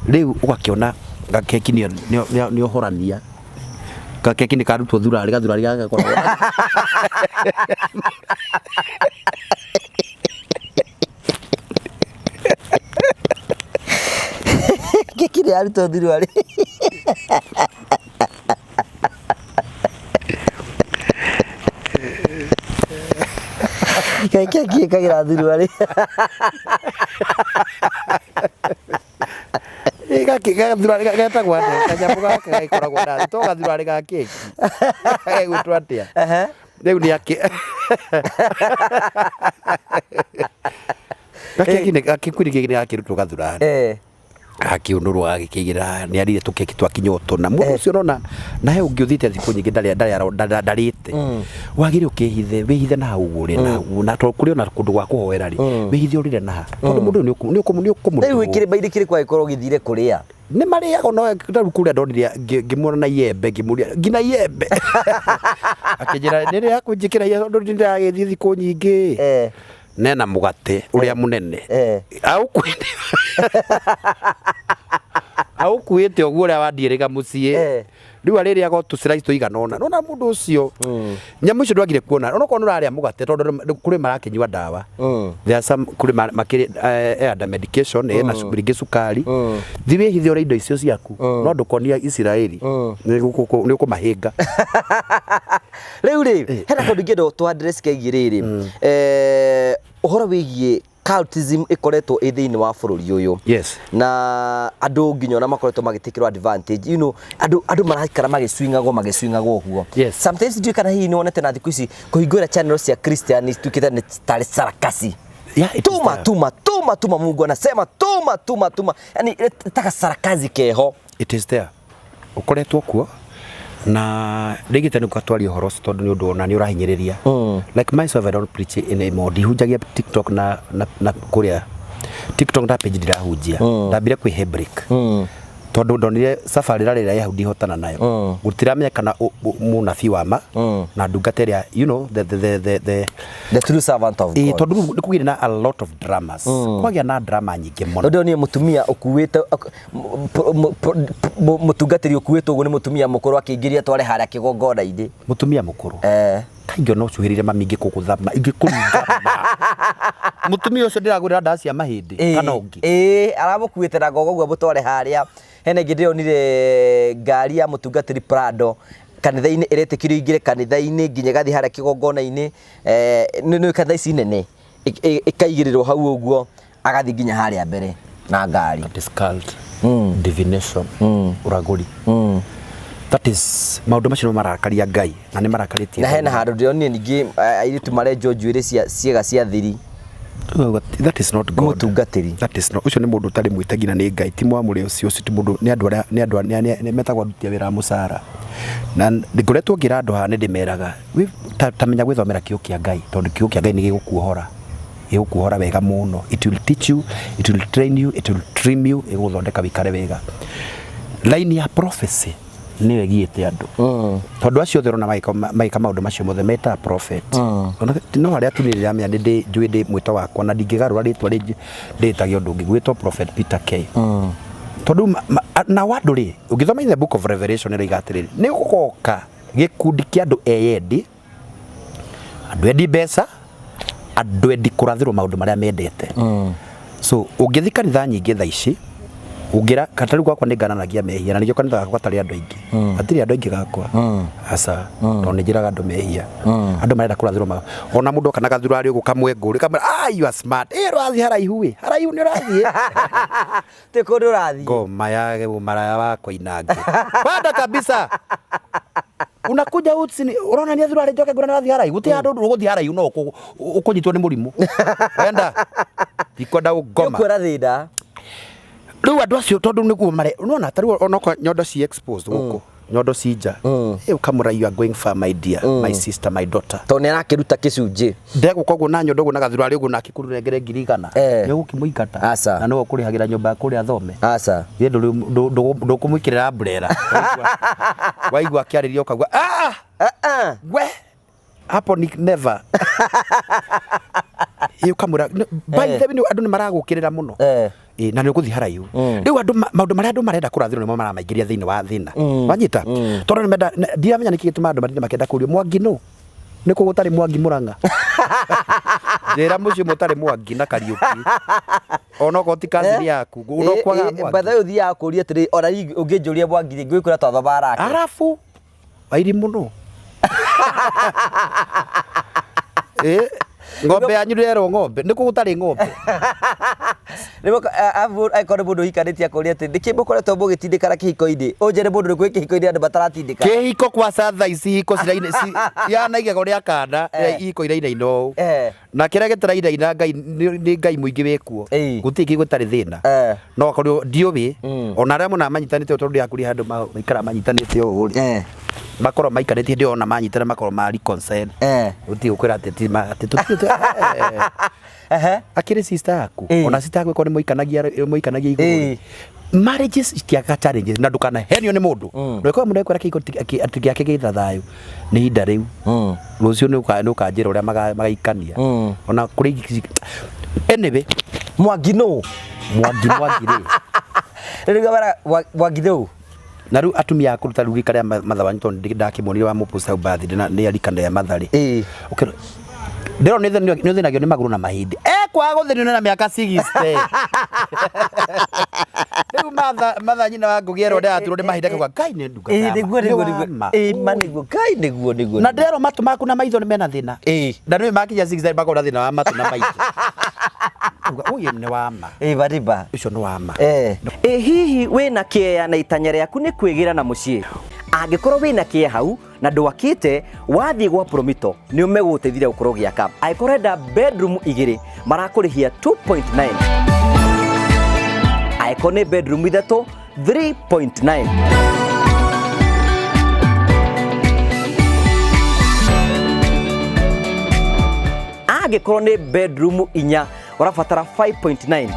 Rĩu ũgakĩona gakeki nĩ ũhorania. Gakeki nĩ karutwo thurarĩ, gathurarĩ gagakorwo. Keki nĩ yarutwo thurarĩ. Keki ĩkagĩra thurarĩ. Gaki gathurarĩ getagwo atĩa? Kanyamũ gaka gagĩkoragwo na to gathurarĩ ga keki. Gegwĩtwo atĩa? Rĩu nĩ akĩ. Gakeki nĩ gakĩkundi gĩkĩ nĩ gakĩrutwo gathurarĩ. Gakĩũnũrwo gagĩkĩigĩra nĩ arire tũkeki twakinya ũtũna. Mũndũ ũcio ũrona na he ũngĩ ũthiĩte thikũ nyingĩ ndarĩte. Wagĩrĩire ũkĩhithe, wĩhithe na hau ũrĩ na hau. Na tondũ kũrĩ ona kũndũ gwa kũhoera rĩ, wĩhithe ũrĩre na ha. Tondũ mũndũ ũyũ nĩ ũkũmũrutwo. Rĩu kĩrĩma-inĩ kĩrĩkũ angĩkorwo ũgĩthire kũrĩa? Nĩ marĩaga no rĩu kũrĩa ndonire ngĩmuona na iembe, ngĩmũria nginya iembe. Akĩnjĩra nĩ rĩa kũnjĩkĩra iembe tondũ ndĩragĩthiĩ thikũ nyingĩ. Nena mũgate ũrĩa mũnene. Aũkuĩte. Aũkuĩte ũguo ũrĩa wandiĩrĩga mũciĩ. Rĩu arĩrĩaga o tũ slice tũigana ũna. Nĩwona mũndũ ũcio, nyamũ icio ndwagire kuona. Onokorwo nĩ ũrarĩa mũgate tondũ kũrĩ marakĩnyua ndawa. There are some, kũrĩ makĩrĩ, under medication, na rĩngĩ cukari. Thiĩ wĩhithe ũrĩe indo icio ciaku. No ndũkonie Isiraeli. Nĩ ũkũmahĩnga. Rĩu rĩ, hena kaũndũ ingĩenda tũ address kegiĩ rĩrĩ. Ũhoro wĩgiĩ cultism ĩkoretwo ĩ thĩinĩ wa bũrũri ũyũ. Na andũ nginya ona makoretwo magĩtĩkĩrwo advantage. You know, andũ maraikara magĩcwingagwo, magĩcwingagwo ũguo. Sometimes ndiũĩ kana hihi nĩwonete na thikũ ici kũhingũra channel cia Christian ituĩkĩte nĩ tarĩ sarakasi. Yeah, it is Tuma, there. tuma, tuma, tuma, Mungu anasema tuma, tuma, tuma. Yaani, taka sarakazi keho. It is there. Ũkoretwo kuo na rĩngĩ nĩ gwatwaria ũhoro ũcio tondũ nĩ ũndũ ona nĩ ũrahinyĩrĩria. Like myself, I don't preach anymore. Ndihunjagia TikTok na kũrĩa TikTok na page ndirahunjia. Ndambire kwĩhe break. Tondũ ndonire safari rarĩ ĩrĩa hau ndihotana nayo. Gũtiramenyekana mũnabii wa ma na ndungata ĩrĩa the The true servant of Ĩĩ, God. tondũ rĩu nĩ kũgĩire na a lot of dramas, kwagĩa na drama nyingĩ mũno. Tondũ niĩ mũtumia ũkuĩte mũtungatĩri ũkuĩte ũguo nĩ mũtumia mũkũrũ akĩingĩria tware harĩa kĩgongona-inĩ. Mũtumia mũkũrũ? Eh. Kaingĩ ona ũcuhĩrĩire mami ingĩkũgũtha ma ingĩkũringa ma mũtumia ũcio ndĩragũrĩra ndawa cia mahĩndĩ kana ũngĩ. Ĩĩ, aramũkuĩte na gogo ũguo mũtware harĩa. Hena ĩngĩ ndĩronire ngari ya mũtungatĩri Prado kanitha-inĩ ĩretĩkĩrio ingĩre kanitha-inĩ nginya ĩgathiĩ harĩa kĩgongona-inĩ, nĩ kanitha ici nene, ĩkaigĩrĩrwo hau ũguo agathiĩ nginya harĩa mbere na ngari. That is cult, divination, ũragũri. That is maũndũ macio nĩmo marakaria Ngai na nĩ marakarĩtie. Na hena handũ ndĩronire ningĩ airĩtu marenjwo njuĩrĩ cia ciĩga cia thiri. That is not Nĩ God. mũtungatĩri. That is not, ũcio nĩ mũndũ ũtarĩ mwĩte nginya nĩ Ngai, ti mwamũre ũcio, ũcio ti mũndũ, nĩ andũ arĩa nĩ andũ nĩ metagwo aruti a wĩra a mũcara. Na ngoretwo ngĩra andũ haha nĩ ndĩmeraga ta menya gwĩthomera kiugo kĩa Ngai, tondũ kiugo kĩa Ngai nĩ gĩgũkuohora, gĩgũkuohora wega mũno. It will teach you, it will train you, it will trim you, ĩgũgũthondeka wĩikare wega. Line ya prophecy nĩyo ĩgiĩte andũ, tondũ acio othe ũrona magĩka maũndũ macio mothe metaga prophet. Ona no harĩa tu niĩ ndĩramenya nĩ ndĩ njũĩ ndĩ mwĩto wakwa na ndingĩgarũra rĩtwa rĩngĩ ndĩtage ũndũ ũngĩ gwĩtwo Prophet Peter K, tondũ nao andũ rĩ, ũngĩthoma in the book of Revelation ĩroiga atĩrĩrĩ, nĩ gũgoka gĩkundi kĩa andũ eyendi, andũ endi mbeca, andũ endi kũrathĩrwo maũndũ marĩa mendete. So ũngĩthiĩ kanitha nyingĩ thaa ici ũngĩra kata rĩu gwakwa nĩ ngananagia mehia, na nĩkĩo kanitha gakwa gatarĩ andũ aingĩ, hatirĩ andũ aingĩ gakwa, aca, tondũ nĩ njĩraga andũ mehia. Andũ marenda kũrathĩrwo ona mũndũ oka na gathurarĩ ũguo kamwe ngũrĩ kamwĩra, "Ah, you are smart, ĩ ũrathiĩ haraihu, ĩ haraihu nĩ ũrathiĩ." Ti kũndũ ũrathiĩ. Ngoma ya maraya wa Koinange banda kabisa, unakuja utsini urona ni thurarĩ njoke ngũra nĩ ũrathiĩ haraihu, gũtirĩ handũ ũgũthiĩ haraihu no ũkũnyitwo nĩ mũrimũ wenda ndikwenda ũngoma. Ũkuona thĩna. Rĩu andũ acio tondũ nĩguo mare nona ta rĩu onokorwo nyondo ci exposed gũkũ, nyondo ci nja, ũkamũra, "You are going far, my dear, my sister, my daughter." Tondũ nĩ arakĩruta kĩcunjĩ. Ndegũka ũguo na nyondo ũguo na gathurarĩ ũguo na akĩkũrengere 100,000. Nĩ ũgũkĩmũingata? Aca. Na nĩwe ũkũrĩhagĩra nyũmba ya kũrĩa athome? Aca. Githĩ ndũkũmwĩkĩrĩra umbrella? Waigua akĩarĩria ũkauga, "Ah!" Ah, ah. We hapo ni never. Ĩ ũkamwĩra by the way, andũ nĩ maragũkĩrĩra mũno. Ĩ, na nĩ ũgũthiĩ haraihu. Rĩu andũ maũndũ marĩa andũ marenda kũrathĩrwo nĩmo maramaingĩria thĩinĩ wa thĩna, wanyita? Tondũ nĩ menda ndiramenya nĩkĩ gĩtũmaga andũ matinde makĩenda kũrio Mwangi nũ, nĩ kũ gũtarĩ Mwangi Mũrang'a? Njĩra mũciĩ mũtarĩ Mwangi na Kariũki, onokorwo ti cousin yaku no kwagaga Mwangi. By the way, ũthiaga kũria atĩrĩ, ona niĩ ũngĩnjũria Mwangi rĩ, ngwĩkwĩra twathomaga nake. Arabu wairi mũno. Ĩ ng'ombe yanyu ndĩrerwo ng'ombe nĩ kũ gũtarĩ ng'ombe? Angĩkorwo nĩ mũndũ ũhikanĩtie akũria atĩ nĩkĩ mũkoretwo mũgĩtindĩkana kĩhiko-inĩ, ũnjĩre mũndũ nĩ kwĩ kĩhiko-inĩ andũ mataratindĩka. Kĩhiko kwa thaa ici hiko ciraina cihana igego rĩa kanda, ihiko irainaina ũũ. Na kĩrĩa gĩtarainaina Ngai nĩ Ngai mũingĩ wĩkuo. Gũtirĩ kĩhiko gĩtarĩ thĩna. No akorwo ndiũĩ ona arĩa mona manyitanĩte ũũ, tondũ ndĩrakũria handũ maikara manyitanĩte ũũ rĩ, makorwo maikarĩtie ndĩ ona manyitana makorwo ma reconcile. Gũtirĩ gũkwĩra atĩ ti atĩ tũtirĩ akĩrĩ sister yaku, ona sister yaku ĩkorwo nĩ mũikanagia igũrũ rĩ. Marriages itiagaga challenges na ndũkanahenio nĩ mũndũ. Ndũgĩkorwo mũndũ ekwĩra kĩhiko atĩ gĩake gĩta thayũ nĩ ihinda rĩu, rũciũ nĩ ũkanjĩra ũrĩa magaikania ona kũrĩ anyway. Mwangi nũ? Mwangi, Mwangi rĩ? Rĩu bara Mwangi nũ? Na rĩu atumia a kũruta rĩu rika rĩa matha wanyu, tondũ ndakĩmuonire wa mũpost hau birthday na nĩ arika rĩa matha rĩ, ndĩrona nĩ ũthĩnagio nĩ magũrũ na mahĩndĩ, ekwaga gũthĩnio na mĩaka 60. Rĩu matha matha nyina wa Ngũgĩ erwo ndĩraturwo nĩ mahĩndĩ akauga Ngai nĩ ndungata ya ma. Nĩguo Nĩ nĩguo wa nĩguo ma. Ĩĩ, ma nĩguo Ngai nĩguo nĩguo. Na ndĩrerwo matũ maku na maitho nĩ mena thĩna, na nĩ makinya 60 makorwo na thĩna wa matũ na maitho. Auga ũyũ nĩ wa ma. Ĩĩ, mariba. Ũcio nĩ wa ma. Ĩ hihi wĩna kĩeya na itanya rĩaku nĩ kwĩgĩra na mũciĩ? Angĩkorwo wĩna kĩeya hau na ndwakĩte, wathiĩ gwa Promito nĩ megũgũteithia gũkorwo ũgĩaka. Angĩkorwo ũrenda bedroom igĩrĩ marakũrĩhia 2.9, angĩkorwo nĩ bedroom ithatũ 3.9. Angĩkorwo nĩ bedroom inya ũrabatara 5.9.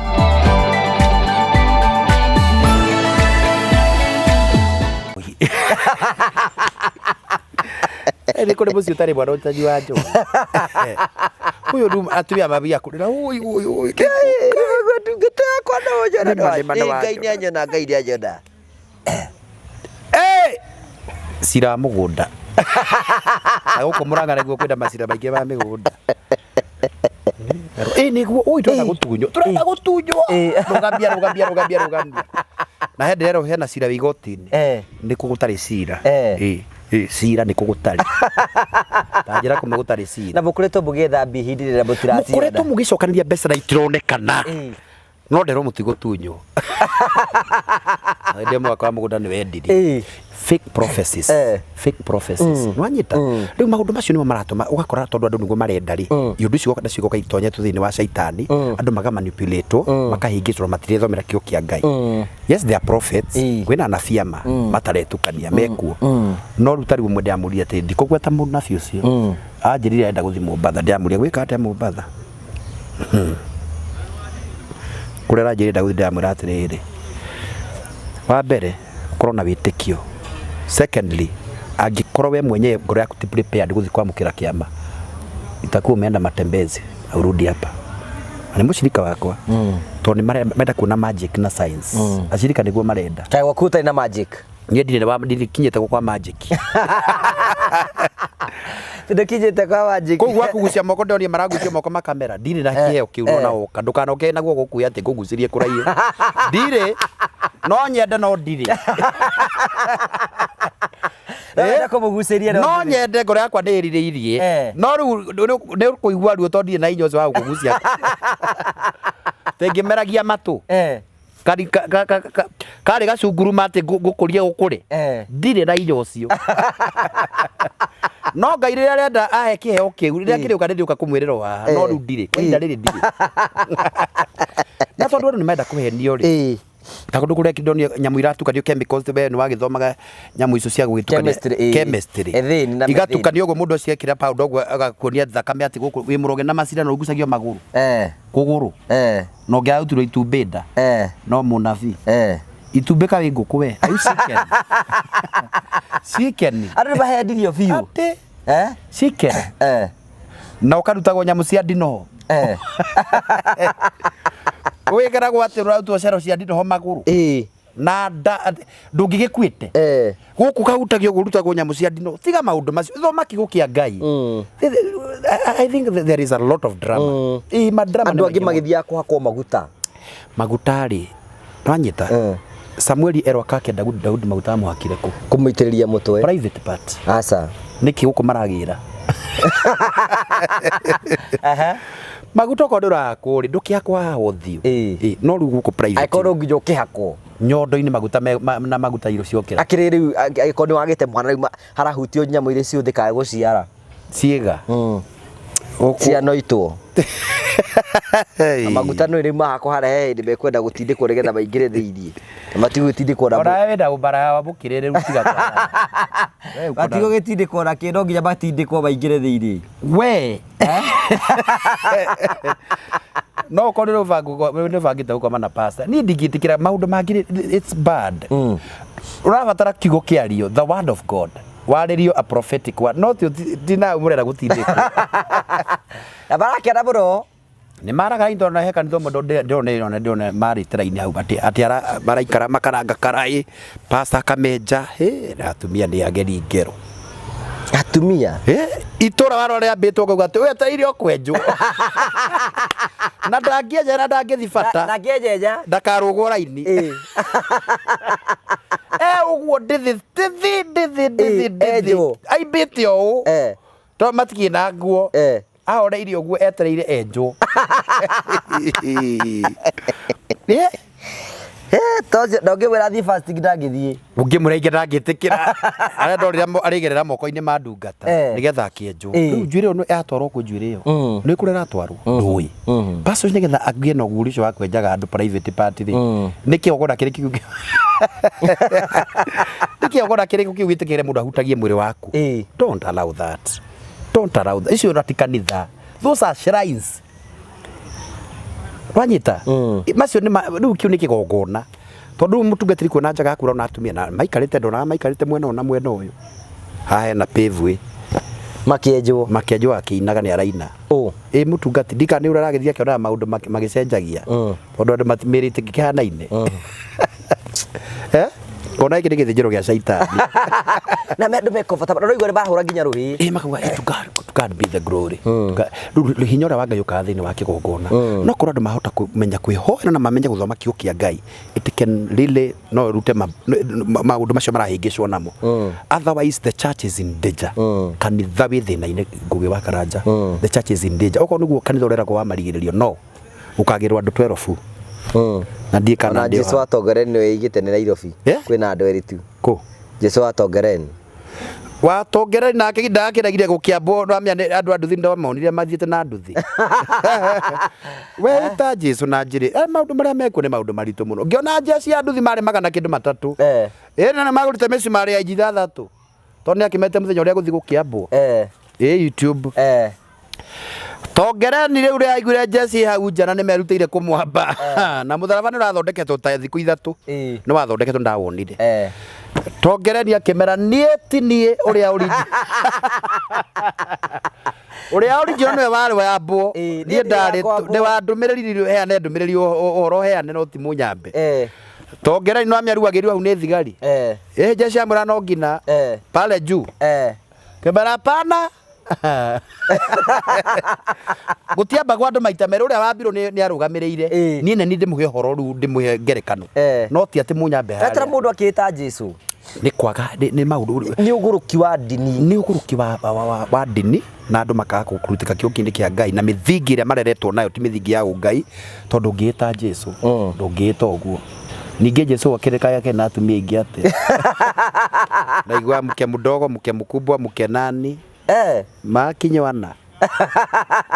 Nĩ kũrĩ mũciĩ ũtarĩ mwana ũtanyua njohi. Ũyũ rĩu atumia mambia kũrĩra ũi ũi ũi. Nĩguo ndungata yakwa no ũnyona. Nĩma, nĩma, Nĩ Ngai nĩwanyona. nĩ anyona, Ngai nĩ anyona. Eh! Cira wa mũgũnda. Na gũkũ Mũrang'a nĩguo kwĩna macira maingĩ ma mĩgũnda. Ĩ nĩguo ũi tũrenda gũtunywo. Tũrenda gũtunywo. Rũgamia rũgamia rũgamia rũgamia. Na he ndĩrerwo hena cira wĩ igoti-inĩ. Nĩkũ gũtarĩ cira. Ĩ ĩ cira nĩkũ gũtarĩ. Ta njĩra kũmwe gũtarĩ cira. Na mũkoretwo mũgĩetha mbia ihinda rĩrĩa mũtiraciona. Mũkoretwo mũgĩcokanĩria mbeca na itironekana. No nderwo mũtigũtunywo. Hĩndĩ ĩmwe wakwa wa mũgũnda nĩ wendirie. Fake prophecies. Fake prophecies. Nĩwanyita? Rĩu maũndũ macio nĩmo maratũma ũgakora tondũ andũ nĩguo marenda rĩ, iũndũ icio nacio igoka itonyetwo thĩinĩ wa caitani, andũ makamanipulate makahĩngĩcwo matirethomera kiugo kĩa Ngai. Yes, they are prophets. Kwĩna anabii ama mataretukania mekuo. No rĩu ta rĩu ũmwe ndĩramũria atĩ ndikũgweta mũnabii ũcio. Anjĩrire arenda gũthiĩ Mombatha, ndĩramũria gwĩka atĩa Mombatha? Kũrĩa aranjĩrire ndagũthiĩ ndĩramwĩra atĩrĩrĩ, wa mbere ũkorwo na wĩtĩkio, secondly angĩkorwo we mwenyewe ngoro yaku ti prepared gũthiĩ kwamũkĩra kĩama, itakuwa umeenda matembezi na urudi hapa. Na nĩ mũcirika wakwa tondũ nĩ marenda kuona magic na science. Acirika nĩguo marenda. Kaĩ gwaku ũtarĩ na magic? Niĩ ndirĩ wa ndirĩ kwa magic. Ndũkinyĩte kwa magic. Kũu gwa kũgucia moko ndonire maragucia moko makamera ndirĩ na kĩheo kĩu nona woka ndũkanoke naguo gũkuĩ atĩ ngũgucĩrie kũraihu ndirĩ no nyende no ndirĩ. No wenda kũmũgucĩria no no nyende ngoro yakwa nĩ ĩrirĩirie no rĩu nĩ ũkũigua ruo tondũ ndirĩ na hinya ũcio wa gũkũgucia tĩngĩmeragia matũ kari ka- ka- ka- ka- karĩ gacunguruma atĩ ngũkũrie gũkũre ndirĩ na hinya ũcio no Ngai rĩrĩa arenda ahe kĩheo kĩu rĩrĩa kĩrĩũka nĩndĩũka kũmwĩrĩra o haha no rĩu ndirĩ kwa ihinda rĩrĩ ndirĩ na tondũ andũ nĩ marenda kũhenio rĩ ta kũndũ kũrĩa ndonire nyamũ iratukanio chemicals we nĩ wagĩthomaga nyamũ icio cia gũgĩtukania Chemistry, chemistry Ethane na methane. igatukanio ũguo mũndũ aciekĩra powder ũguo agakuonia thakame atĩ gũkũ wĩ mũroge na macindano ũgucagio magũrũ kũgũrũ na ũngĩarutirwo itumbĩ nda no mũnabii itumbĩ ka wĩ ngũkũ we. Are you chicken? Chicken. Andũ nĩ mahendirio biũ. Atĩ chicken. Na ũkarutagwo nyamũ cia ndinoho. Wĩkeragwo atĩ ũrarutwo cero cia ndinoho magũrũ. Na nda ndũngĩgĩkuĩte. Gũkũ kahutagio ũguo ũrutagwo nyamũ cia ndinoho. Tiga maũndũ macio. Thoma kiugo kĩa Ngai. I think there is a lot of drama. Ĩĩ ma drama. Andũ angĩ magĩthiaga kũhakwo maguta. Maguta rĩ, nwanyita? Samueli erwo akake Daudi, Daudi maguta amũhakire kũ? Kũmũitĩrĩria mũtwe. Private part. Aca. Nĩkĩ gũkũ maragĩra? Maguta okorwo ndũrahakwo rĩ, ndũkĩhakwo haha ũthiũ. Ĩĩ, no rĩu gũkũ private. Angĩkorwo no nginya ũkĩhakwo. Nyondo-inĩ maguta na maguta irio ciokĩra. Akĩrĩ rĩu angĩkorwo nĩ wagĩte mwana rĩu harahutio nyamũ iria cihũthĩkaga gũciara. Ciĩga. Cianoitwo. Maguta nĩ rĩu mahakwo harĩa he hĩndĩ mekwenda gũtindĩkwo nĩgetha maingĩre thĩiniĩ. Na matigũgĩtindĩkwo na Ona we wĩna ũmbaraya wa mũkĩrĩ rĩu tiga kwana. Matigũgĩtindĩkwo na kĩ no nginya matindĩkwo maingĩre thĩiniĩ. We. No ũkorwo nĩ ũbangĩte gũkoma na pastor. Niĩ ndingĩtĩkĩra maũndũ mangĩ it's bad. Ũrabatara kiugo kĩario, the word of God. Warĩrio a prophetic word. No ti nawe mũrenda gũtindĩkwo. Na marakena mũno. Nĩ maraga tondũ na he kanitha ũmwe ndĩrona ndĩrona marĩte raini hau atĩ atĩ maraikara makaranga karaĩ pastor akamenja hĩ na atumia nĩ ageri ngero. Atumia? Itũra warora rĩambĩtwo ũkauga atĩ wetereire o kwenjwo. Na ndangĩenja na ndangĩthi bata. Ndangĩenjenja. Ndakarũgwo raini. Ũguo ndĩthĩ ndĩthĩ ndĩthĩ ndĩthĩ ndĩthĩ. Aimbĩte o ũũ. Tondũ matikĩrĩ na nguo. Ahoreire ũguo etereire enjwo. Ndũngĩmwĩra athiĩ fasting ndangĩthiĩ. Ũngĩmwĩra ingĩ ndangĩtĩkĩra. Arenda ũrĩa arĩgerera moko-inĩ ma ndungata nĩgetha akĩenjwo. Rĩu njuĩrĩ ĩyo yatwarwo kwĩ njuĩrĩ ĩyo. Nĩ kũrĩa ĩratwarwo? Ndũĩ. Pastor nĩgetha agĩe na ũguũrio ũcio wa kwenjaga andũ private part rĩ, nĩ kĩgongona kĩrĩkũ kĩu? Nĩ kĩgongona kĩrĩkũ kĩu wĩtĩkĩre mũndũ ahutagie mwĩrĩ waku? Don't allow that. Don't allow that. Icio ti kanitha. Those are shrines. Wanyita? Macio nĩ rĩu kĩu nĩ kĩgongona. Tondũ rĩu mũtungatĩri kuona njaga akura ona atumia na maikarĩte ndonaga maikarĩte mwena ũyũ na mwena ũyũ. Haha hena paveway. Makĩenjwo. Makĩenjwo akĩinaga nĩ araina. Ũ. Ĩ mũtungati ndika nĩ ũrĩa aragĩthiĩ akĩonaga maũndũ magĩcenjagia. Tondũ andũ mĩĩrĩ ĩtingĩkĩhanaine. Eh? Kona gĩkĩ nĩ gĩthĩnjĩro gĩa caitani. Na me andũ mekobata na ũraigua nĩ marahũra nginya rũhĩ. Ĩ makauga eh, to God be the glory. Rĩu hinya ũrĩa wa Ngai ũkaga thĩinĩ wa kĩgongona. No korwo andũ mahota kũmenya kwĩhoera na mamenye gũthoma kiugo kĩa Ngai, it can really no ĩrute maũndũ macio marahĩngĩcwo namo. Otherwise the church is in danger. Kanitha wĩ thĩna-inĩ Ngũgĩ wa Karanja. The church is in danger. Okorwo nĩguo kanitha ũreragwo wa marigĩrĩrio no ũkagĩrwo andũ 12. Na ndiĩ kana Ona ndĩ o Jesu wa Tongaren nĩ wĩigĩte nĩ Nairobi. Yeah? Kwĩna andũ erĩ tu. Kũ? Jesu wa Tongaren. Wa Tongeren nake ndakĩregire gũkĩambwo ramia nĩ andũ a nduthi ndomonire mathiĩte na nduthi. We ta Jesu na njĩrĩ eh, maũndũ marĩa mekuo nĩ maũndũ maritũ mũno. Ngĩona jeshi ya nduthi marĩ magana kĩndũ matatũ. Ĩ na nĩmagũrĩte mĩcumarĩ ya inji ithathatũ. Tondũ nĩakĩmete mũthenya ũrĩa gũthiĩ gũkĩambwo. Ĩ YouTube. Tongereni rĩu rĩa aiguire jeshi hau nja na nĩmerutĩire kũmwamba. Na mũtharaba nĩ ũrathondeketwo ta thikũ ithatũ. Nĩ wathondeketwo ndawonire. Tongereni akĩmera niĩ ti niĩ ũrĩa ũringi. Ũrĩa ũringio nĩwe warĩ wambwo. Ĩĩ, Niĩ niĩ ndarĩ ndĩrakwambwo. nĩ wa ndũmĩrĩri heane ndũmĩrĩri ũhoro heane no ti mũnyambe. Tongereni no amĩarugagĩrio hau nĩ thigari. Ĩ jeshi amwĩra no nginya pale juu. Kĩmera hapana. Gũtiambagwo andũ maita merĩ ũrĩa wambirwo nĩ arũgamĩrĩire. Niĩ nĩ niĩ ndĩmũhe ũhoro rĩu ndĩmũhe ngerekano. No ti atĩ mũnyambe Etera harĩa. mũndũ akĩĩta Jesu. Nĩ kwaga nĩ maũndũ Nĩ ũgũrũki wa ndini. Nĩ ũgũrũki wa ndini na andũ makaga kũrutĩka kiugo-inĩ kĩa Ngai na mĩthingi ĩrĩa mareretwo nayo ti mĩthingi ya ũngai tondũ ũngĩĩta Jesu ndũngĩĩta ũguo. Ningĩ Jesu okire kaĩ akĩrĩ na atumia aingĩ atĩa? Ndaigua mke mdogo, mke mkubwa, mke nani makinywana.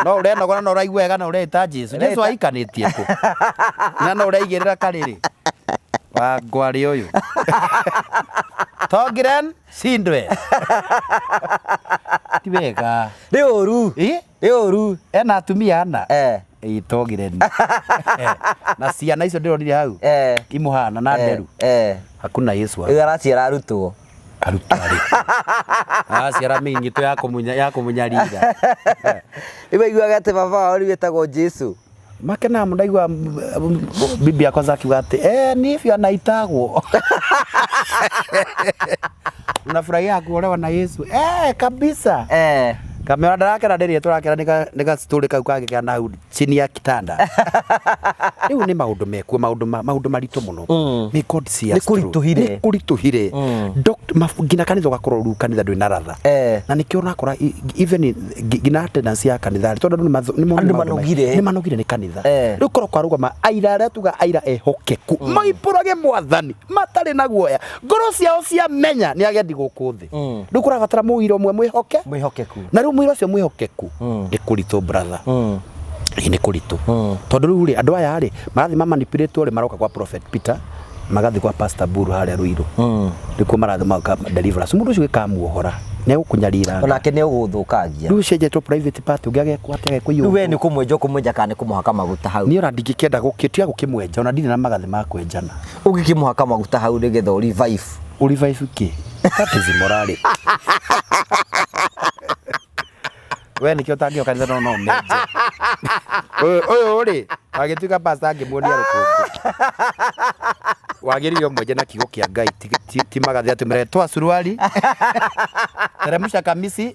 No ũrenogora na ũraigua wega na ũreĩta Jesu. Jesu aikanĩtie kũ? Na no ũreigĩrĩra karĩrĩ. Wa ngwarĩ ũyũ. Tongiren Sindwe. Ti wega. Nĩ ũru. Ĩ? Nĩ ũru. Ena atumia ana. Ĩ Tongiren. Na ciana icio ndĩronire hau. Imũhana na nderu. Hakuna Yesu hapa. Rĩu araciara arutwo. Arutwo arĩkũ? Araciara mĩing'ito ya kũmũnya ya kũmũnyarira. Rĩu aiguaga atĩ baba wao rĩu etagwo Jesu. Makenaga mũno ndaigua bibi yakwa akiuga atĩ eh, ni hivyo anaitagwo. Unafurahia kuolewa na Yesu? Eh, kabisa. Kamera ndarakena ndĩrĩa tũrakena nĩ ga story kau kangĩ na hau chini ya kitanda. Rĩu nĩ maũndũ mekuo maũndũ maũndũ maritũ mũno. May God see us through. Nĩ kũritũhire. Nĩ kũritũhire. Nginya kanitha ũgakorwo rĩu kanitha ndwĩ na ratha. Na nĩkĩo ũrakora even nginya attendance ya kanitha tondũ andũ nĩ Andũ manogire. Nĩ manogire nĩ kanitha. Rĩu korwo kwarũgama aira arĩa tuga aira ehokeku maimbũrage mwathani matarĩ na guoya ngoro ciao ciamenya nĩ agendi gũkũ thĩ. Rĩu kũrabatara mũira ũmwe mwĩhoke Mwĩhokeku. Na rĩu mũira ũcio mwĩhokeku nĩ kũritũ brother. Ĩĩ nĩ kũritũ. Tondũ rĩu rĩ andũ aya rĩ marathiĩ mamanipulate rĩ maroka kwa Prophet Peter magathiĩ kwa Pastor Buru harĩa Ruiru. Nĩkuo marathiĩ magoka deliverance. Mũndũ ũcio gĩkamuohora nĩ egũkũnyarira. Onake nĩ ũgũthũkangia. Rĩu ũcenjetwo private part ũngĩ agekwo atĩa agekwo Rĩu we nĩ kũmwenja ũkũmwenja kana nĩ kũmũhaka maguta hau? Niĩ ona ndingĩkĩenda gũkĩtiga gũkĩmwenja ona ndirĩ na magathĩ ma kwenjana. Ũngĩkĩmũhaka maguta hau nĩgetha ũ revive. Ũ revive kĩ? That is immorality. We nĩkĩo ũtangĩoka kanitha no no ũmenje. Ũyũ ũyũ rĩ agĩtuĩka pastor angĩmuonia rũkũngũ. Wagĩrĩire ũmwenje na kiugo kĩa Ngai ti magathĩ atĩ mwĩre toa suruali teremsha kamisi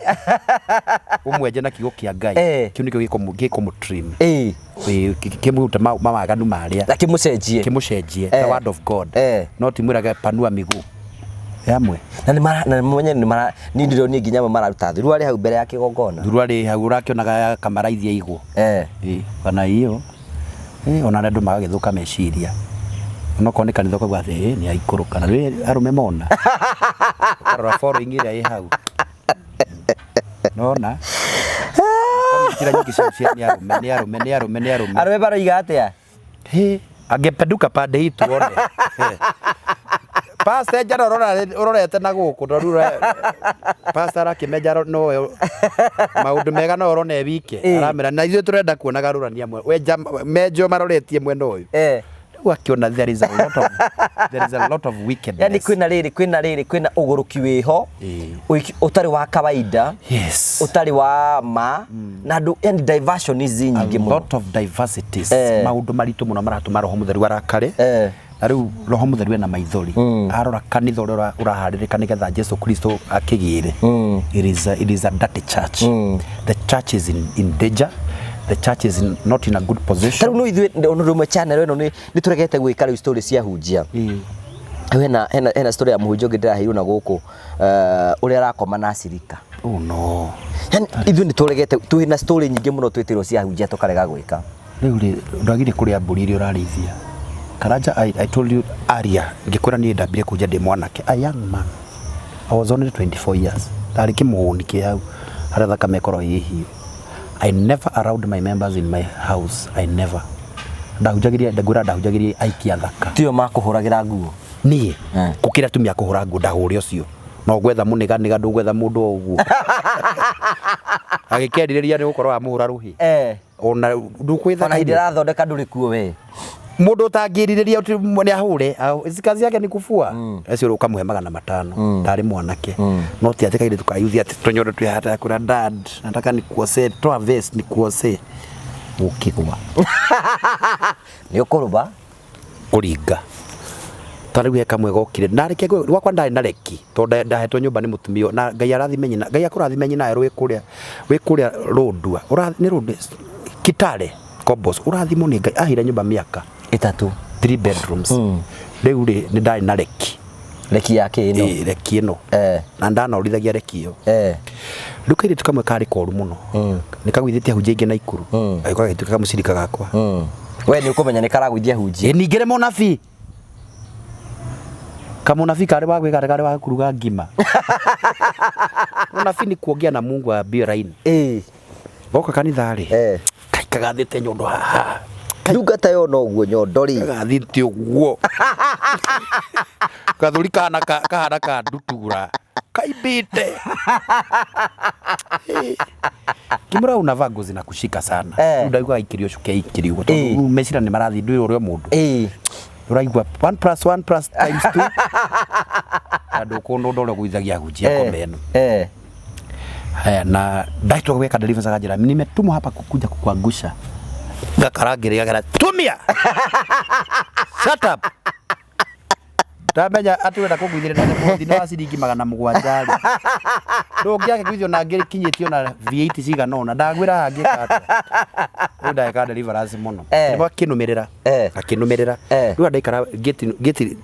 ũmwenje na kiugo kĩa Ngai. Kĩu nĩkĩo gĩkũmũ trim. Ĩĩ, kĩmũrute mawaganu marĩa. Na kĩmũcenjie. Kĩmũcenjie. The word of God. No ti mwĩrage panua miguu. Yamwe. Na nĩ mara na mwenye nĩ mara niĩ ndĩronire nginya amwe mararuta thuruarĩ hau mbere ya kĩgongona. Thuruarĩ hau ũrakĩonaga kamaraithia igũ. Ĩĩ, kana iyo. Ĩĩ, ona andũ magagĩthũka meciria. Onokorwo nĩ kanitha ũkauga atĩ ĩ nĩ aikũrũka na rĩrĩ arũme mona. Ũkarora following ĩrĩa ĩ hau. Nona. Comment iria nyingĩ cia nĩ arũme nĩ arũme nĩ arũme nĩ arũme. Arũme maroiga atĩa? Hĩ, angependuka pande hii tuone. Pastor enjana ũrorete na gũkũ tondũ pastor arakĩmenja nowe maũndũ mega no ũrona e wike. Aramera na ithuĩ tũrenda kuona garũrania mwe. Wenja menjo maroretie mwena ũyũ. Ũgakĩona there is a lot of wickedness. Yani kwĩna rĩrĩ, kwĩna rĩrĩ, kwĩna ũgũrũki wĩho ũtarĩ wa kawaida, ũtarĩ wa ma, na andũ, yani diversion ici A nyingĩ mũno. lot of diversities. Maũndũ maritũ mũno maratũma Roho Mũtheru arakare. Na rĩu Roho Mũtheru ena maithori, arora kanitha ũrĩa ũraharĩrĩka nĩgetha Jesu Kristo akĩgĩre. It is a dirty church. The church is in danger. The church is not in a good Ta position. rĩu no ithuĩ ũndũ ũmwe, channel ĩno nĩ tũregete gwĩka rĩu story cia hunjia. Hena story ya mũhunjia ũngĩ ndĩraheirwo na gũkũ, ũrĩa arakoma na acirika. Oh no. Yani ithuĩ nĩ tũregete, twĩna story nyingĩ mũno twĩtĩrwo cia hunjia tũkarega gwĩka. Rĩu rĩ, ndwagire kũrĩa mbũri iria ũrarĩithia. Karanja, I told you earlier, ngĩkwĩra niĩ ndambire kũnja ndĩ mwanake, a young man. I was only 24 years. Ndarĩ kĩmũhũni kĩ hau harĩa thakame ĩkorwo ĩ hiũ. I never allowed my members in my house. I never. Ndahunjagĩria, ngwĩra ndahunjagĩria aikia thaka. Tiyo makũhũragĩra nguo? Niĩ gũkĩra atumia kũhũra nguo, ndahũre ũcio no gwetha mũnĩganĩga, ndũgwetha mũndũ o ũguo agĩkĩerirĩria nĩ gũkorwo wamũhũra rũhĩ. Ona ndũkwĩtha. Ona hĩndĩ ĩrathondeka ndũrĩ kuo we. Mũndũ ũtangĩrirĩria nĩ ahũre, si kazi yake ni kufua acio ũkamũhe 500. Ndarĩ mwanake, no ti atĩ kairĩtu kayuthi atĩ tũnyondo twĩ haha kwĩra, "Dad, nataka nikuosee, toa vest nikuosee," ũkĩgwa. Nĩ ũkũrũba. Kũringa ta rĩu he kamwe gokire nareke gwakwa, ndarĩ na reki tondũ ndahetwo nyũmba nĩ mũtumia, na Ngai arathime nyina, Ngai akũrathime nyina werũ wĩ kũrĩa Rũndua. Nĩ Rũndua, Kitale Kobos, ũrathimwo nĩ Ngai, aheire nyũmba mĩaka 3. Three bedrooms. Rĩu rĩ, nĩ ndarĩ na reki. Reki ya kĩ ĩno? Ĩ, reki ĩno. Na ndanorithagĩa reki ĩyo. Rĩu kairĩtu kamwe karĩ koru mũno, nĩ kagwithĩtie hunjia ingĩ na ikuru, gagĩũka gagĩtuĩka kamũcirika gakwa. We nĩ ũkũmenya nĩ karagũithia hunjia. Ĩ, ningĩ nĩ mũnabii, kamũnabii karĩ wa gwĩka, karĩ wa kũruga ngima. Mũnabii ni kuongea na Mungu ambie raini. Goka kanitha rĩ, kai kagathĩte nyondo haha. Ndungata yo noguo nyondo rĩ. Kagathĩte ũguo gathũri kahana kahana ka ndutura kaimbĩte. Kimura, unavaa nguo zinakushika sana. Rĩu ndaigua aikĩrio cuke aikĩrio ũguo, tondũ rĩu meciria nĩ marathiĩ, ndũĩ ũrĩa mũndũ ũraigua 1 plus 1 plus times 2 na ndũkũnũ ũndũ ũrĩa ũgũithagia hunjia kome ĩno. Haya, na ndaitwa gweka deliverance, akanjĩra, "Nimetumwa hapa kukuja kukuangusha." Ngakarangĩrĩria ngara, "Tumia, shut up." Ndamenya atĩ wenda kũngũithĩrĩria na mũthino wa ciringi 700 rĩ, ndũngĩakĩgũithio na ngĩkinyĩtio na V8 cigana ũna, ndagwĩra hangĩka atĩa. Rĩu ndagĩka deliverance mũno. Nĩguo akĩnũmĩrĩra. Akĩnũmĩrĩra. Rĩu ndaikara gate gate,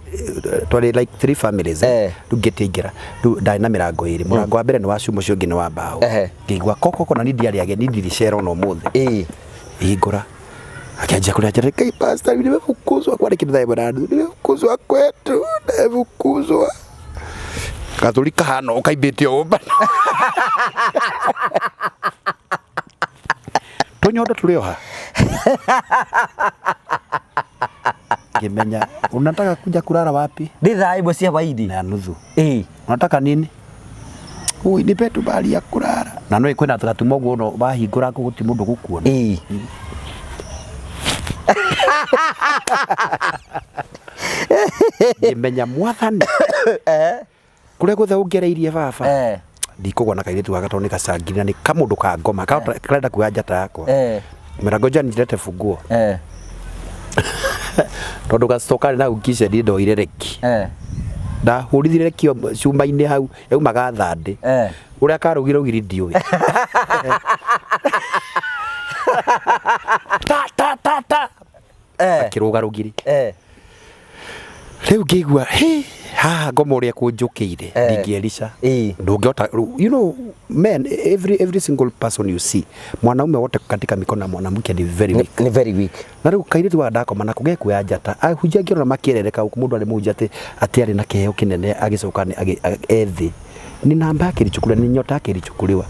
twarĩ like three families. Rĩu gate yaingĩra, rĩu ndarĩ na mĩrango ĩrĩ, mũrango wa mbere nĩ wa cuma, ũcio ũngĩ nĩ wa mbaũ. Ngĩigua kokoko na niĩ ndiarĩ ageni, ndiricera ona ũmũthĩ. Hingũra, akianjia kulia njara, "Kai pastor, nimefukuzwa." Kwani kitu thaa 1:30, "Nimefukuzwa kwetu, nimefukuzwa." Gathuri kahana ũkaimbĩte ũũ, tũnyondo tũrĩ oha. Ngĩmenya, "Unataka kuja kulala wapi?" Nĩ thaa 1 cia hwainĩ? Na nuthu. "Unataka nini?" "Ui, nipe tu mahali ya kulala." Na no kwĩna gatuma ũguo, no wahingũra gũtirĩ mũndũ gũkuona. Ngĩmenya Mwathani kũrĩa guothe ũngereirie baba, ndikũgwa na kairĩtu gaka tondũ nĩ gacangiri na nĩ kamũndũ ka ngoma karenda kuoya njata yakwa. Mera, "Ngoja nilete funguo." Tondũ gacoka na kitchen, ndoire reki, ndahũrithire reki ĩyo cuma-inĩ hau yaumaga thandĩ. Ũrĩa karugire rũgiri ndiũĩ, ta ta ta ta. Akĩrũga rũgiri. Rĩu ngĩigua hĩ haha ngoma ũrĩa kũnjũkĩire. Ndingĩerica. Ndũngĩhota, men, every single person you see, mwanaume wote katika mikono ya mwanamke ni very weak. Nĩ very weak. Na rĩu kairĩtu gaka ndakoma nako gekuoya njata, ahunjia ngĩrora makĩerereka gũkũ, mũndũ arĩ mũhunjia atĩ arĩ na kĩheo kĩnene, agĩcoka ethĩ ni namba yake ilichukuliwa, ni nyota yake ilichukuliwa.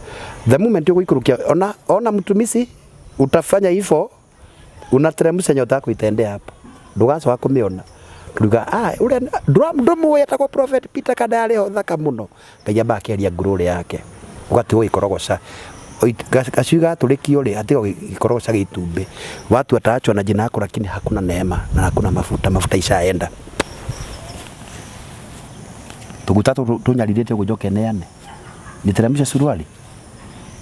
The moment ũgũikũrũkia ona mtumishi, utafanya hivyo, unateremsha nyota yako, itaendea hapo, ndũgacoka kũmĩona. Turuga ah ũrĩa ndũmũĩ etagwo Prophet Peter kana arĩ ho thaka mũno. Ngai amba akĩaria glory yake, ũgatigwo gĩkorogoca. Gacui gatũrĩkio rĩ hatirĩ gĩkorogoca gĩa itumbĩ. Watu wataachwa na jina yako lakini hakuna neema na hakuna mafuta, mafuta ishaenda. Tũguta tũtũ tũnyarirĩte ũguo njoke neane. Niteremshe suruali?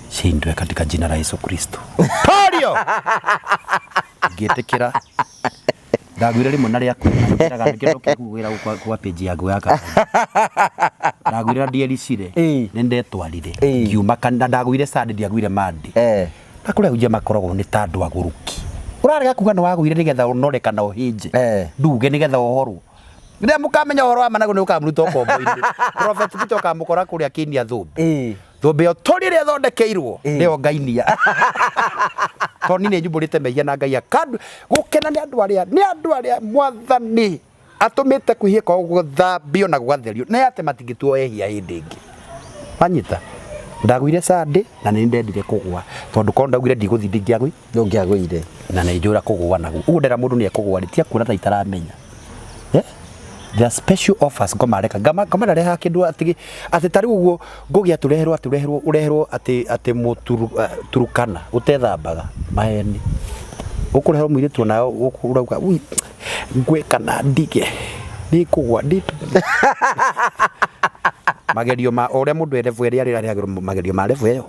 Shindwe katika jina la Yesu Kristo. Torio! Ngĩtĩkĩra. Ndagwire rĩmwe na rĩaku. Njĩraga nĩkĩo ndokire kũgwĩra kwa, kwa page yaku ya Karanja. Ndagwire na ndiericire. Nĩ ndetwarire. Ngiuma kanitha ndagwire Sunday ndiagwire Monday. Na kũrĩa hunjia makoragwo nĩ ta andũ agũrũki. Ũrarega kuga nĩ wagwire nĩgetha ũnore kana ũhĩnje. Nduge nĩgetha ũhorwo. Rĩrĩa mũkamenya ũhoro wa ma naguo nĩ ũkamũruta ũkombo-inĩ. Prophet Peter ũkamũkora kũrĩa akĩinia thũmbĩ. Thũmbĩ ĩyo tũrĩ ĩrĩa ĩthondekeirwo nĩyo ngainia. Tondũ niĩ nĩ nyumbũrĩte mehia na Ngai akandu gũkena nĩ andũ arĩa nĩ andũ arĩa mwathani atũmĩte kwĩhia kwao gũthambio na gũgatherio nĩ atĩ matingĩtuo ehia hĩndĩ ĩngĩ. Wanyita? Ndagũire Sunday na nĩ ndendire kũgũa tondũ korwo ndaugire ndigũthiĩ ndingĩagũire. Ndũngĩagũire. Na nĩ njũra kũgũa naguo. Ũguo ndera mũndũ nĩ ekũgũa rĩ, ti akuona ta itaramenya. Eh? There are special offers ngoma reka ngama ngoma ndarehaga kĩndũ atĩ atĩ ta rĩu ũguo ngũgĩa tũreherwo atĩ ũreherwo ũreherwo atĩ atĩ mũturu eh, turukana ũtethambaga maheni ũkũreherwo mũirĩtu onawe ũrauga ui ngwĩka na ndige ndikũgwa ndi magerio ma o ũrĩa mũndũ e level ĩrĩa arĩ arehagĩrwo magerio ma level ĩyo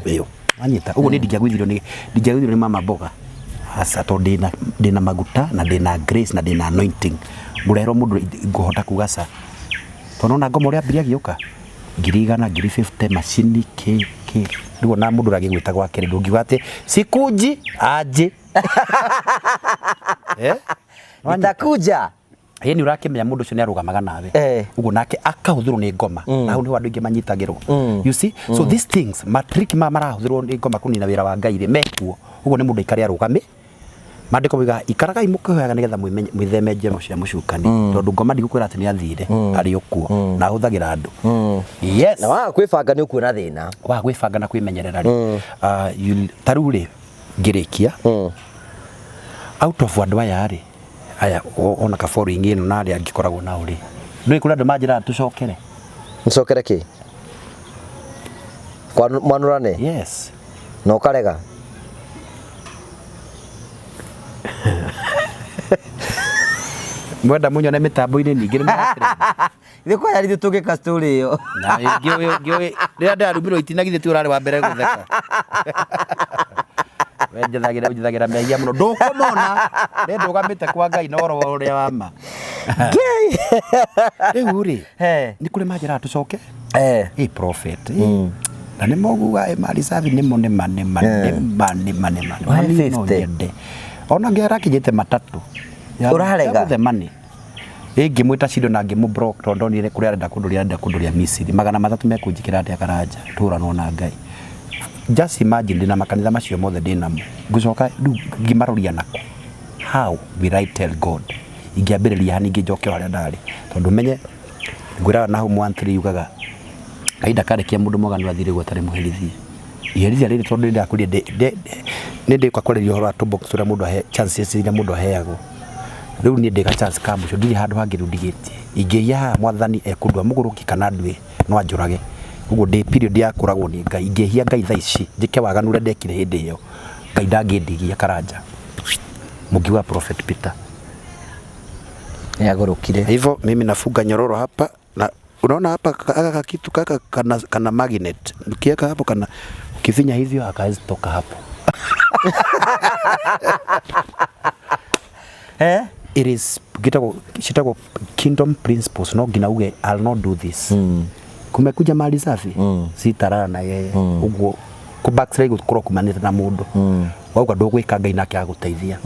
ĩyo Wanyita? Ũguo niĩ ndingĩagũithirio nĩ ndingĩagũithirio nĩ mama mboga. Aca tondũ ndĩna ndĩna maguta na ndĩna grace na ndĩna anointing. Ngũreherwo mũndũ ngũhota kuga ca. Tondũ nĩwona ngoma ũrĩa ambire agĩũka? 100,000, 50,000, macini kĩ kĩ. Rĩu ona mũndũ ũrĩa angĩgwĩta gwake rĩ ndũngiuga atĩ sikunji aje. Eh? Wanyita? Nitakuja. Ĩĩ nĩ ũrakĩmenya mũndũ ũcio nĩ arũgamaga nawe ũguo nake akahũthĩrwo nĩ ngoma na hau nĩho andũ aingĩ manyitagĩrwo you see so these things matrick ma marahũthĩrwo nĩ ngoma kũnina wĩra wa Ngai rĩ mekuo ũguo nĩ mũndũ aikare arũgame maandĩko moigaga ikaragai mũkĩhoyaga nĩgetha mwĩtheme njemo cia mũcukani tondũ ngoma ndigũkwĩra atĩ nĩ athire arĩ o kuo na ahũthagĩra andũ yes Na waga kwĩbanga nĩ ũkuona thĩna. Waga gwĩbanga na kwĩmenyerera rĩ ta rĩu rĩ ngĩrĩkia out of andũ aya rĩ Aya ona ka following ĩno na arĩa angĩkoragwo nao rĩ. Nĩ kũrĩ andũ manjĩraga tũcokere. Mũcokere kĩ? Kwa mwanũrane? Yes. Na ũkarega? Mwenda mũnyone mĩtambo-inĩ ningĩ nĩ mũrakĩrema. Ithuĩ kwaya ithuĩ tũngĩka story ĩyo. Na ngĩũĩ ngĩũĩ rĩrĩa ndĩrarumirwo itina githĩ ti ũrarĩ wa mbere gũtheka. We njethagĩra njethagĩra mehia mũno ndũkũmona nĩ ndũgamĩte kwa Ngai na ũhoro wa ũrĩa wa ma. Rĩu rĩ nĩ kũrĩ manjĩraga tũcoke ĩ prophet ĩ na nĩ moguga ĩ mali safi nĩmo nĩma nĩma nĩma nĩma nĩma One Niĩ no fifty. nyende ona ngĩrakinyĩte matatũ Ya- Ũrarega? ya gũthemani Ĩ ngĩmwĩta Shido na ngĩmũ block tondũ ndonire kũrĩa arenda kũndũria arenda kũndũria Misiri. 300 mekũnjĩkĩra atĩa Karanja? Tũhũranwo na Ngai. Just imagine ndĩna makanitha macio mothe ndĩnamo. Ngũcoka rĩu ngĩmaroria nakũ? How will I tell God? Ingĩambĩrĩria ha ningĩ njoke o harĩa ndarĩ? Tondũ ũmenye ngwĩraga Nahumu 1:3 yugaga Ngai ndakarekia mũndũ mwaganu athire ũguo atarĩ mũherithie. Iherithia rĩrĩ tondũ nĩ ndakũria nĩ ndĩũka kwarĩria ũhoro wa tũbox tũrĩa mũndũ ahe chances iria mũndũ aheagwo. Rĩu niĩ ndĩ ga chance ka mũico ndirĩ handũ hangĩ rĩu ndigĩtie. Ingĩiya haha mwathani ekũndua mũgũrũki kana ndue no anjũrage. Ũguo ndĩ period ya kũragwo nĩ Ngai. Ingĩhia Ngai thaa ici njĩke waganu ũrĩa ndekire hĩndĩ ĩyo Ngai ndangĩndigia Karanja. Mũngiuga Prophet Peter. Nĩagũrũkire. Hivyo mimi nafunga nyororo hapa na unaona hapa aka kakitu kaka kana, kana magnet ukiweka hapo kana ukifinya hivyo hakawezi toka hapo. Eh? It is gitagwo citagwo kingdom principles no nginya uge I'll not do this. Kumekuja mali safi sitarara na yeye uguo ku backslide gukorwo kumanite na mundu wauga ndugwika Ngai nake agũteithia.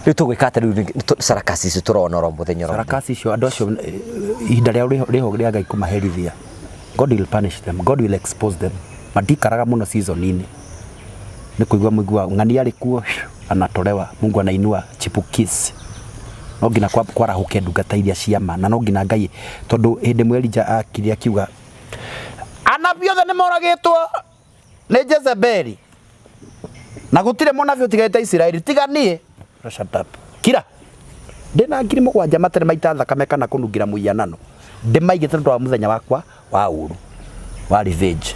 Rĩu tũgwĩka atĩa rĩu sarakasi icio tũrona oro mũthenya oro mũthenya? Sarakasi icio andũ acio ihinda rĩao rĩho rĩa Ngai kũmaherithia. God will punish them. God will expose them. Matikaraga mũno season-inĩ. Nĩ kũigua mũiguaga ng'ania arĩ kuo anatolewa. Mungu anainua chipukizi. No nginya kwarahũke ndungata iria cia ma na no nginya Ngai tondũ hĩndĩ ĩmwe Elijah akire akiuga anabii othe nĩ moragĩtwo nĩ Jezebeli na gũtirĩ mũnabii ũtigarĩte Isiraeli tiga niĩ. Shut up. Kira. Ndĩna 7,000 matarĩ maita thakame kana kũnungĩra mũhianano. Ndĩmaigĩte tondũ wa mũthenya wakwa wa ũru wa revenge.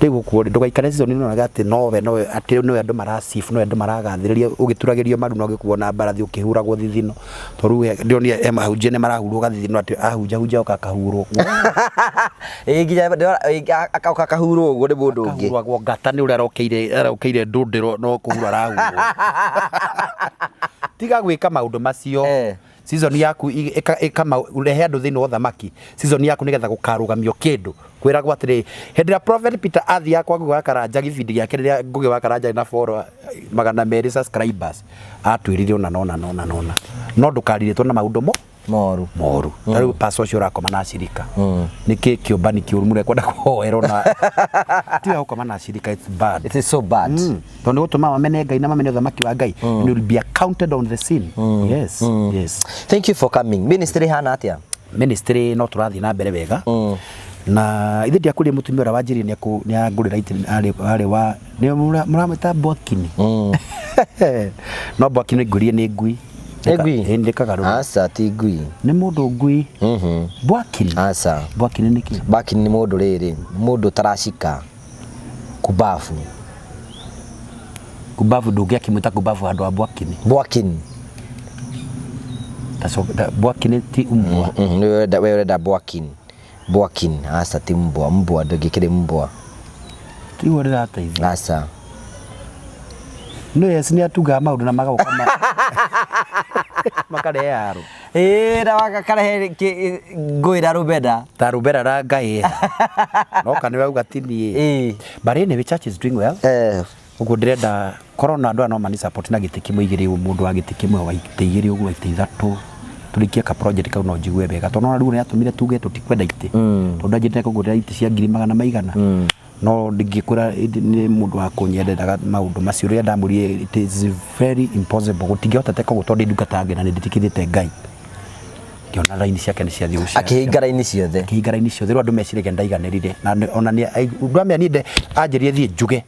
Rĩu gũkũ rĩ, ndũgaikare season ĩno onaga atĩ nowe nowe atĩ nowe andũ maracif nowe andũ maragathĩrĩria ũgĩturagĩrio maru na ũgĩkuo na mbarathi ũkĩhuragwo thithino. Tondũ rĩu ndĩronire he mahunjia nĩ marahurwo gathithino atĩ ahunjahunja oka akahurwo. Ĩĩ nginya agoka akahurwo ũguo nĩ mũndũ ũngĩ. Akahuragwo ngata nĩ ũrĩa arokeire arokeire ndũndĩro no kũhura arahurwo. Tiga gwĩka maũndũ macio. Eh. Season yaku ĩka ĩka rehe andũ thĩinĩ wa ũthamaki. Season yaku nĩgetha gũkarũgamio kĩndũ. Kwĩragwo atĩrĩ, hĩndĩ ĩrĩa Prophet Peter athiaga kwa Ngũgĩ wa Karanja gĩbindi gĩake rĩrĩa Ngũgĩ wa Karanja arĩ na follower 200 subscribers, atwĩrire ũna na ũna na ũna na ũna. No ndũkarirĩtwo na maũndũ mo Moru. Moru. Ta rĩu pastor ũcio ũrakoma na acirika. Nĩkĩ kĩũmbani kĩũru mũrekwenda kũhoerwo na tiga gũkoma na acirika, it's bad. It is so bad. Tondũ nĩ gũtũma mamene Ngai na mamene ũthamaki wa Ngai. And you will be accounted on the sin. Yes. Thank you for coming. Ministry hana atĩa? Ministry no tũrathiĩ na mbere wega. Na ithe ndiakwĩrire mũtumia ũrĩa wanjĩrire nĩ angũrĩra itĩ arĩ wa nĩ mũramwĩta Bwakini. No Bwakini ngũrie nĩ ngui. Nĩ ngui? Ĩĩ, nĩ kagarũra. Aca ti ngui. Nĩ mũndũ ngui. Bwakini. Aca. Bwakini nĩ kĩ? Bwakini nĩ mũndũ rĩrĩ, mũndũ ũtaracika kubabu. Kubabu ndũngĩakĩmwĩta kubabu handũ ha Bwakini. Bwakini. Bwakini ti umbwa. We ũrenda Bwakini. Bwakini, aca ti mbwa, mbwa ndũngĩkĩrĩ mbwa. Tiguo ndĩrateithia. Aca. No yes nĩ atungaga maũndũ na magoka makarehe haro. Ĩĩ na wakarehe ngũĩ na rũmena. Ta rũmena na ngai. No kana wauga ti niĩ. Ĩĩ. But anyway, church is doing well. Ũguo ndĩrenda korwo na andũ aya no mani support na gĩtĩ kĩmwe igĩrĩ ũguo, mũndũ wa gĩtĩ kĩmwe wa itĩ igĩrĩ ũguo, itĩ ithatũ, tũrĩkie ka project kau no njigue wega tondũ ona rĩu nĩ atũmire tuge tũtikwenda itĩ, tondũ anjĩtire kũngũrĩra itĩ cia ngiri magana maigana, no ndingĩkwĩra nĩ mũndũ wa kũnyenderaga maũndũ macio. Rĩrĩa ndamwĩrire it is very impossible, gũtingĩhoteteka ũguo tondũ ndĩ ndungata ya Ngai na nĩ ndĩtĩkĩrĩte Ngai, ngĩona raini ciake nĩ ciathiĩ gũcera. Akĩhinga raini ciothe. Akĩhinga raini ciothe. Rĩu andũ meciragia ndaiganĩrire na ona nĩ ndamenya niĩ anjĩrire thiĩ njuge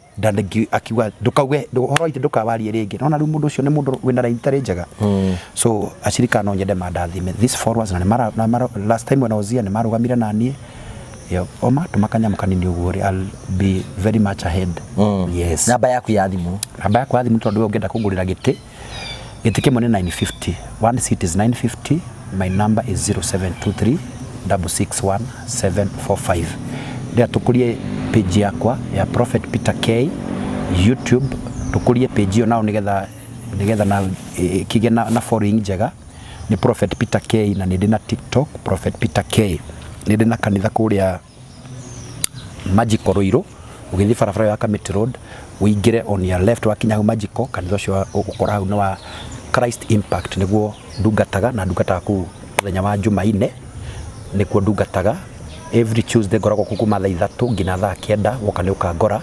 akiuga ndũkauge ũhoro wa itĩ ndũkawarie rĩngĩ. Nona rĩu mũndũ ũcio nĩ mũndũ wĩna raini itarĩ njega. So acirika no nyende mandathime these followers na nĩmara, na mara, last time when I was here nĩmarũgamire na niĩ o matũma kanyamũ kanini ũguo rĩ, I'll be very much ahead. Yes. Namba yaku ya thimũ. Namba yakwa ya thimũ tondũ we ũngĩenda kũngũrĩra gĩtĩ, gĩtĩ kĩmwe nĩ 950, one seat is 950. My number is 0723 661 745. Ndĩrenda tũkũrie page yakwa ya Prophet Peter K YouTube, tũkũrie page ĩyo nao nĩgetha nĩgetha na kĩgĩe na following njega. Nĩ Prophet Peter K, na nĩ ndĩ na TikTok Prophet Peter K. Nĩ ndĩ na kanitha kũrĩa Magical Ruiru, ũgĩthiĩ barabara ĩyo ya Kamiti Road, ũingĩre on your left wakinya hau Magical, kanitha ũcio ũgũkora hau nĩ wa Christ Impact, nĩguo ndungataga na ndungataga kũu mũthenya wa Jumaine, nĩkuo ndungataga. Every Tuesday ngoragwo kũu kuma thaa 3 nginya thaa 9, woka nĩ ũkangora.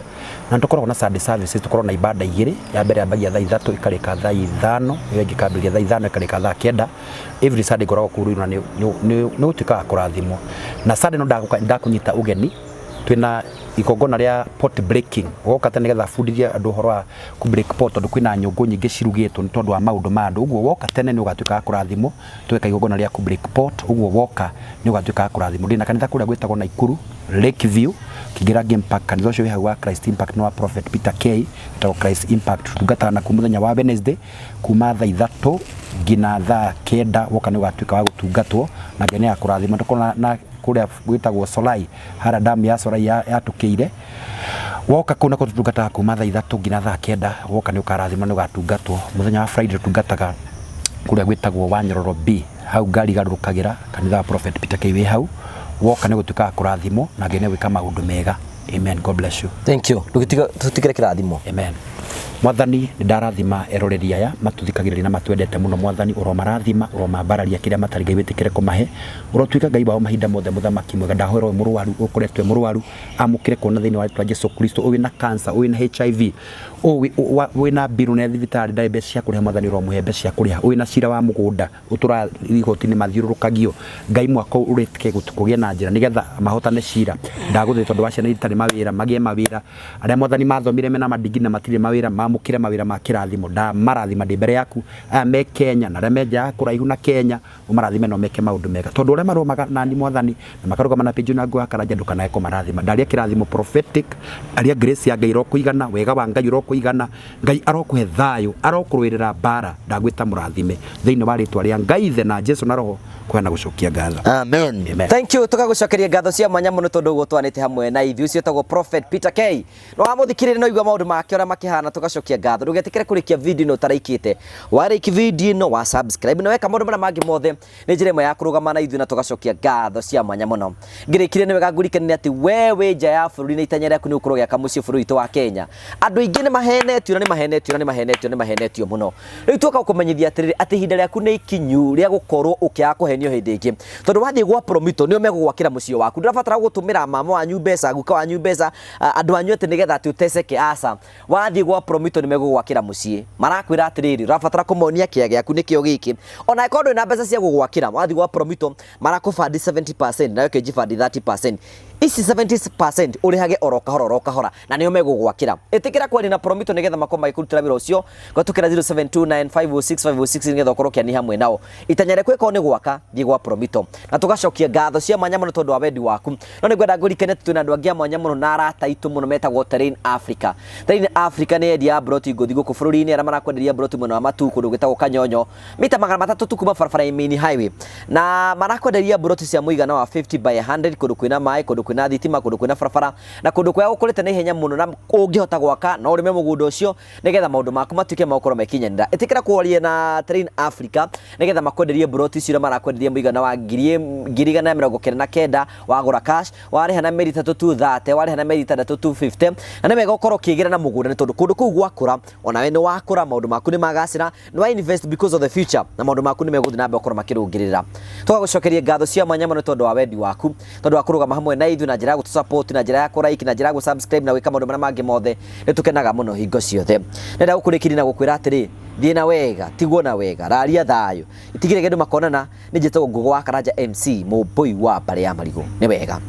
Na nĩ tũkoragwo na Sunday services, tũkoragwo na ibada igĩrĩ, ya mbere yambagia thaa 3 ĩkarĩka thaa 5, ĩyo ĩngĩ ĩkambĩrĩria thaa 5 ĩkarĩka thaa 9. Every Sunday ngoragwo kũu Ruiru na nĩ ũgũtuĩka wa kũrathimwo. Na Sunday no ndakũnyita ũgeni, twĩna igongona rĩa pot breaking, ũgoka tene nĩgetha bundithie andũ ũhoro wa kũ break pot tondũ kwĩna nyũngũ nyingĩ cirugĩtwo nĩ tondũ wa maũndũ ma andũ. Ũguo woka tene nĩ ũgatuĩka wa kũrathimwo, tweka igongona rĩa kũ break pot, ũguo woka nĩ ũgatuĩka wa kũrathimwo. Ndĩna kanitha kũrĩa gwĩtagwo Naikuru Lake View, ũkĩingĩra Game Park, kanitha ũcio wĩ hau wa Christ Impact nĩ wa Prophet Peter K, wĩtagwo Christ Impact. Tũtungataga nakuo mũthenya wa Wednesday kuma thaa 3 nginya thaa 9, woka nĩ ũgatuĩka wa gũtungatwo na Ngai nĩ agakũrathima. Tũkoragwo na kũrĩa gwĩtagwo Solai, harĩa damu ya Solai yatũkĩire. Woka kũu nakuo tũtungataga kuma thaa 3 nginya thaa 9, woka nĩ ũkarathimwo nĩ ũgatungatwo. Mũthenya wa Friday tũtungataga kũrĩa gwĩtagwo Wanyororo B, hau ngari igarũrũkagĩra, kanitha wa Prophet Peter K wĩ hau. Woka nĩ ũgũtuĩka wa kũrathimwo na Ngai nĩ egwĩka maũndũ mega. Amen. God bless you. Thank you. Tũtigĩre kĩrathimo. Amen. Mwathani, nĩ ndarathima eroreri aya matũthikagĩrĩria na matwendete mũno. Mwathani, ũromarathima, ũromambararia kĩrĩa matarĩ, Ngai wĩtĩkĩre kũmahe. Ũrotuĩka Ngai wao mahinda mothe, mũthamaki mwega. Ndahoera ũyũ mũrwaru, ũkoretwo e mũrwaru, amũkĩre kuona thĩinĩ wa rĩtwa Jesu Kristo. Ũyũ wĩna cancer, ũyũ wĩna HIV, ũyũ wĩna bill na thibitarĩ ndarĩ mbeca cia kũrĩha, Mwathani ũromũhe mbeca cia kũrĩha. Ũyũ wĩna cira wa mũgũnda ũtũraga igoti-inĩ mathiũrũrũkagio, Ngai mwaka ũyũ ũrĩke kũgĩe na njĩra nĩgetha mahotane cira. Ndagũthaitha tondũ wa ciana iria itarĩ mawĩra magĩe mawĩra, arĩa Mwathani mathomire mena madigiri na matirĩ mawĩra. Mawĩra mamũkĩre, mawĩra ma kĩrathimo. Ndamarathima ndĩ mbere yaku, aya me Kenya na arĩa me nja ya kũraihu na Kenya, ũmarathime na ũmeke maũndũ mega, tondũ ũrĩa marũmaga nani, Mwathani, na makarũgama na page na Ngũgĩ wa Karanja, ndũkanae kũmarathima. Ndaria kĩrathimo prophetic, aria grace ya Ngai ĩrokũigana, wega wa Ngai ũrokũigana, Ngai arokũhe thayũ, arokũrũĩrĩra mbara. Ndagwĩta mũrathime thĩinĩ wa rĩtwa rĩa Ngai Ithe na Jesu na Roho, kũheana gũcokia ngatho. Amen. Amen. Thank you. Tugagucokeria ngatho cia mwanya muno tondu uguo twanite hamwe na ithuĩ. Ũcio etagwo Prophet Peter K. No wamũthikĩrĩria no igua maũndũ make ũrĩa makĩhana. Tũgacokia ngatho. Ndũgetĩkĩre kũrĩkia video ĩno ũtaraikĩte. Warĩki video ĩno, wa subscribe na weka maũndũ marĩa mangĩ mothe, nĩ njĩra ĩmwe ya kũrũgama na ithuĩ, na tũgacokia ngatho cia mwanya mũno. Ngĩrĩkire, nĩ wega ngũrikanie atĩ we wĩ nja ya bũrũri na itanya rĩaku nĩ gũkorwo ũgĩaka mũciĩ bũrũri witũ wa Kenya. Andũ aingĩ nĩ mahenetio, na nĩ mahenetio, na nĩ mahenetio, nĩ mahenetio mũno. Rĩu tuoka gũkũmenyithia atĩrĩrĩ, atĩ ihinda rĩaku nĩ ikinyu rĩa gũkorwo ũkĩaga kũhenio hĩndĩ ĩngĩ, tondũ wathiĩ gwa Promito nĩo megũgwakĩra mũciĩ waku. Ndũrabatara gũtũmĩra mama wanyu mbeca, guka wanyu mbeca, andũ anyu, atĩ nĩgetha atĩ ũteceke. Aca, wathiĩ gwa Promito nĩ megũgwakĩra mũciĩ. Marakwĩra atĩrĩrĩ, ũrabatara kũmonia kĩa gĩaku nĩkĩo gĩkĩ. Ona angĩkorwo ndũrĩ na mbeca cia gũgwakĩra, wathiĩ gwa Promito marakũbandi 70% nayo kĩnjibandi 30%. Ici 70% ũrĩhage oro kahora oro kahora, na nĩo megũgwakĩra. Ĩtĩkĩra kwaria na Promito nĩgetha makorwo magĩkũrutĩra wĩra ũcio kũhetũkĩra 0729506506, nĩgetha ũkorwo ũkĩania hamwe nao. Itanya rĩaku ĩkorwo nĩ gwaka, thiĩ gwa Promito. Na tũgacokia ngatho cia mwanya mũno tondũ wa wendi waku. No nĩ ngwenda ngũririkanie atĩ twĩna andũ angĩ a mwanya mũno na arata aitũ mũno metagwo Terrain Africa. Terrain Africa nĩ endia a mburoti ngũthi gũkũ bũrũri-inĩ, arĩa marakwenderia mburoti mwena wa Matu, kũndũ gwĩtagwo Kanyonyo, mita 300 tu kuma barabara ya main highway, na marakwenderia mburoti cia mũigana wa 50 by 100, kũndũ kwĩna maĩ, kũndũ kwĩna thitima, kũndũ kwĩna barabara, na kũndũ kũrĩa gũkũrĩte na ihenya mũno, na ũngĩhota gwaka no ũrĩme mũgũnda ũcio nĩgetha maũndũ maku matuĩke ma gũkorwo mekinyanĩra. Ĩtĩkĩra kwaria na Terrain Africa nĩgetha makwenderie mburoti icio, iria marakwenderia mũigana wa 199,000 wagũra cash, warĩha na mĩeri 3 230, warĩha na mĩeri 6 250. Na nĩ wega ũkorwo ũkĩgĩra na mũgũnda, nĩ tondũ kũndũ kũu gwakũra, onawe nĩ wakũra, maũndũ maku nĩ magacĩra, nĩ wa invest because of the future, na maũndũ maku nĩ megũthiĩ na mbere gũkorwo makĩrũngĩrĩra. Tũgagũcokeria ngatho cia mwanya mũno tondũ wa wendi waku, tondũ wa kũrũgama hamwe na ithuĩ na njĩra ya gũtũ na njĩra ya kũ like, na njĩra ya gũ subscribe na gwĩka maũndũ marĩa mangĩ mothe. Nĩ tũkenaga mũno hingo ciothe. Nenda gũkũrĩkĩria na gũkwĩra atĩrĩ, thiĩ na wega, tigwo na wega, raria thayũ, itigĩrĩ andũ makonana. Nĩ njĩtagwo Ngũgĩ wa Karanja MC, mũmbũi wa mbarĩ ya marigũ. Nĩ wega.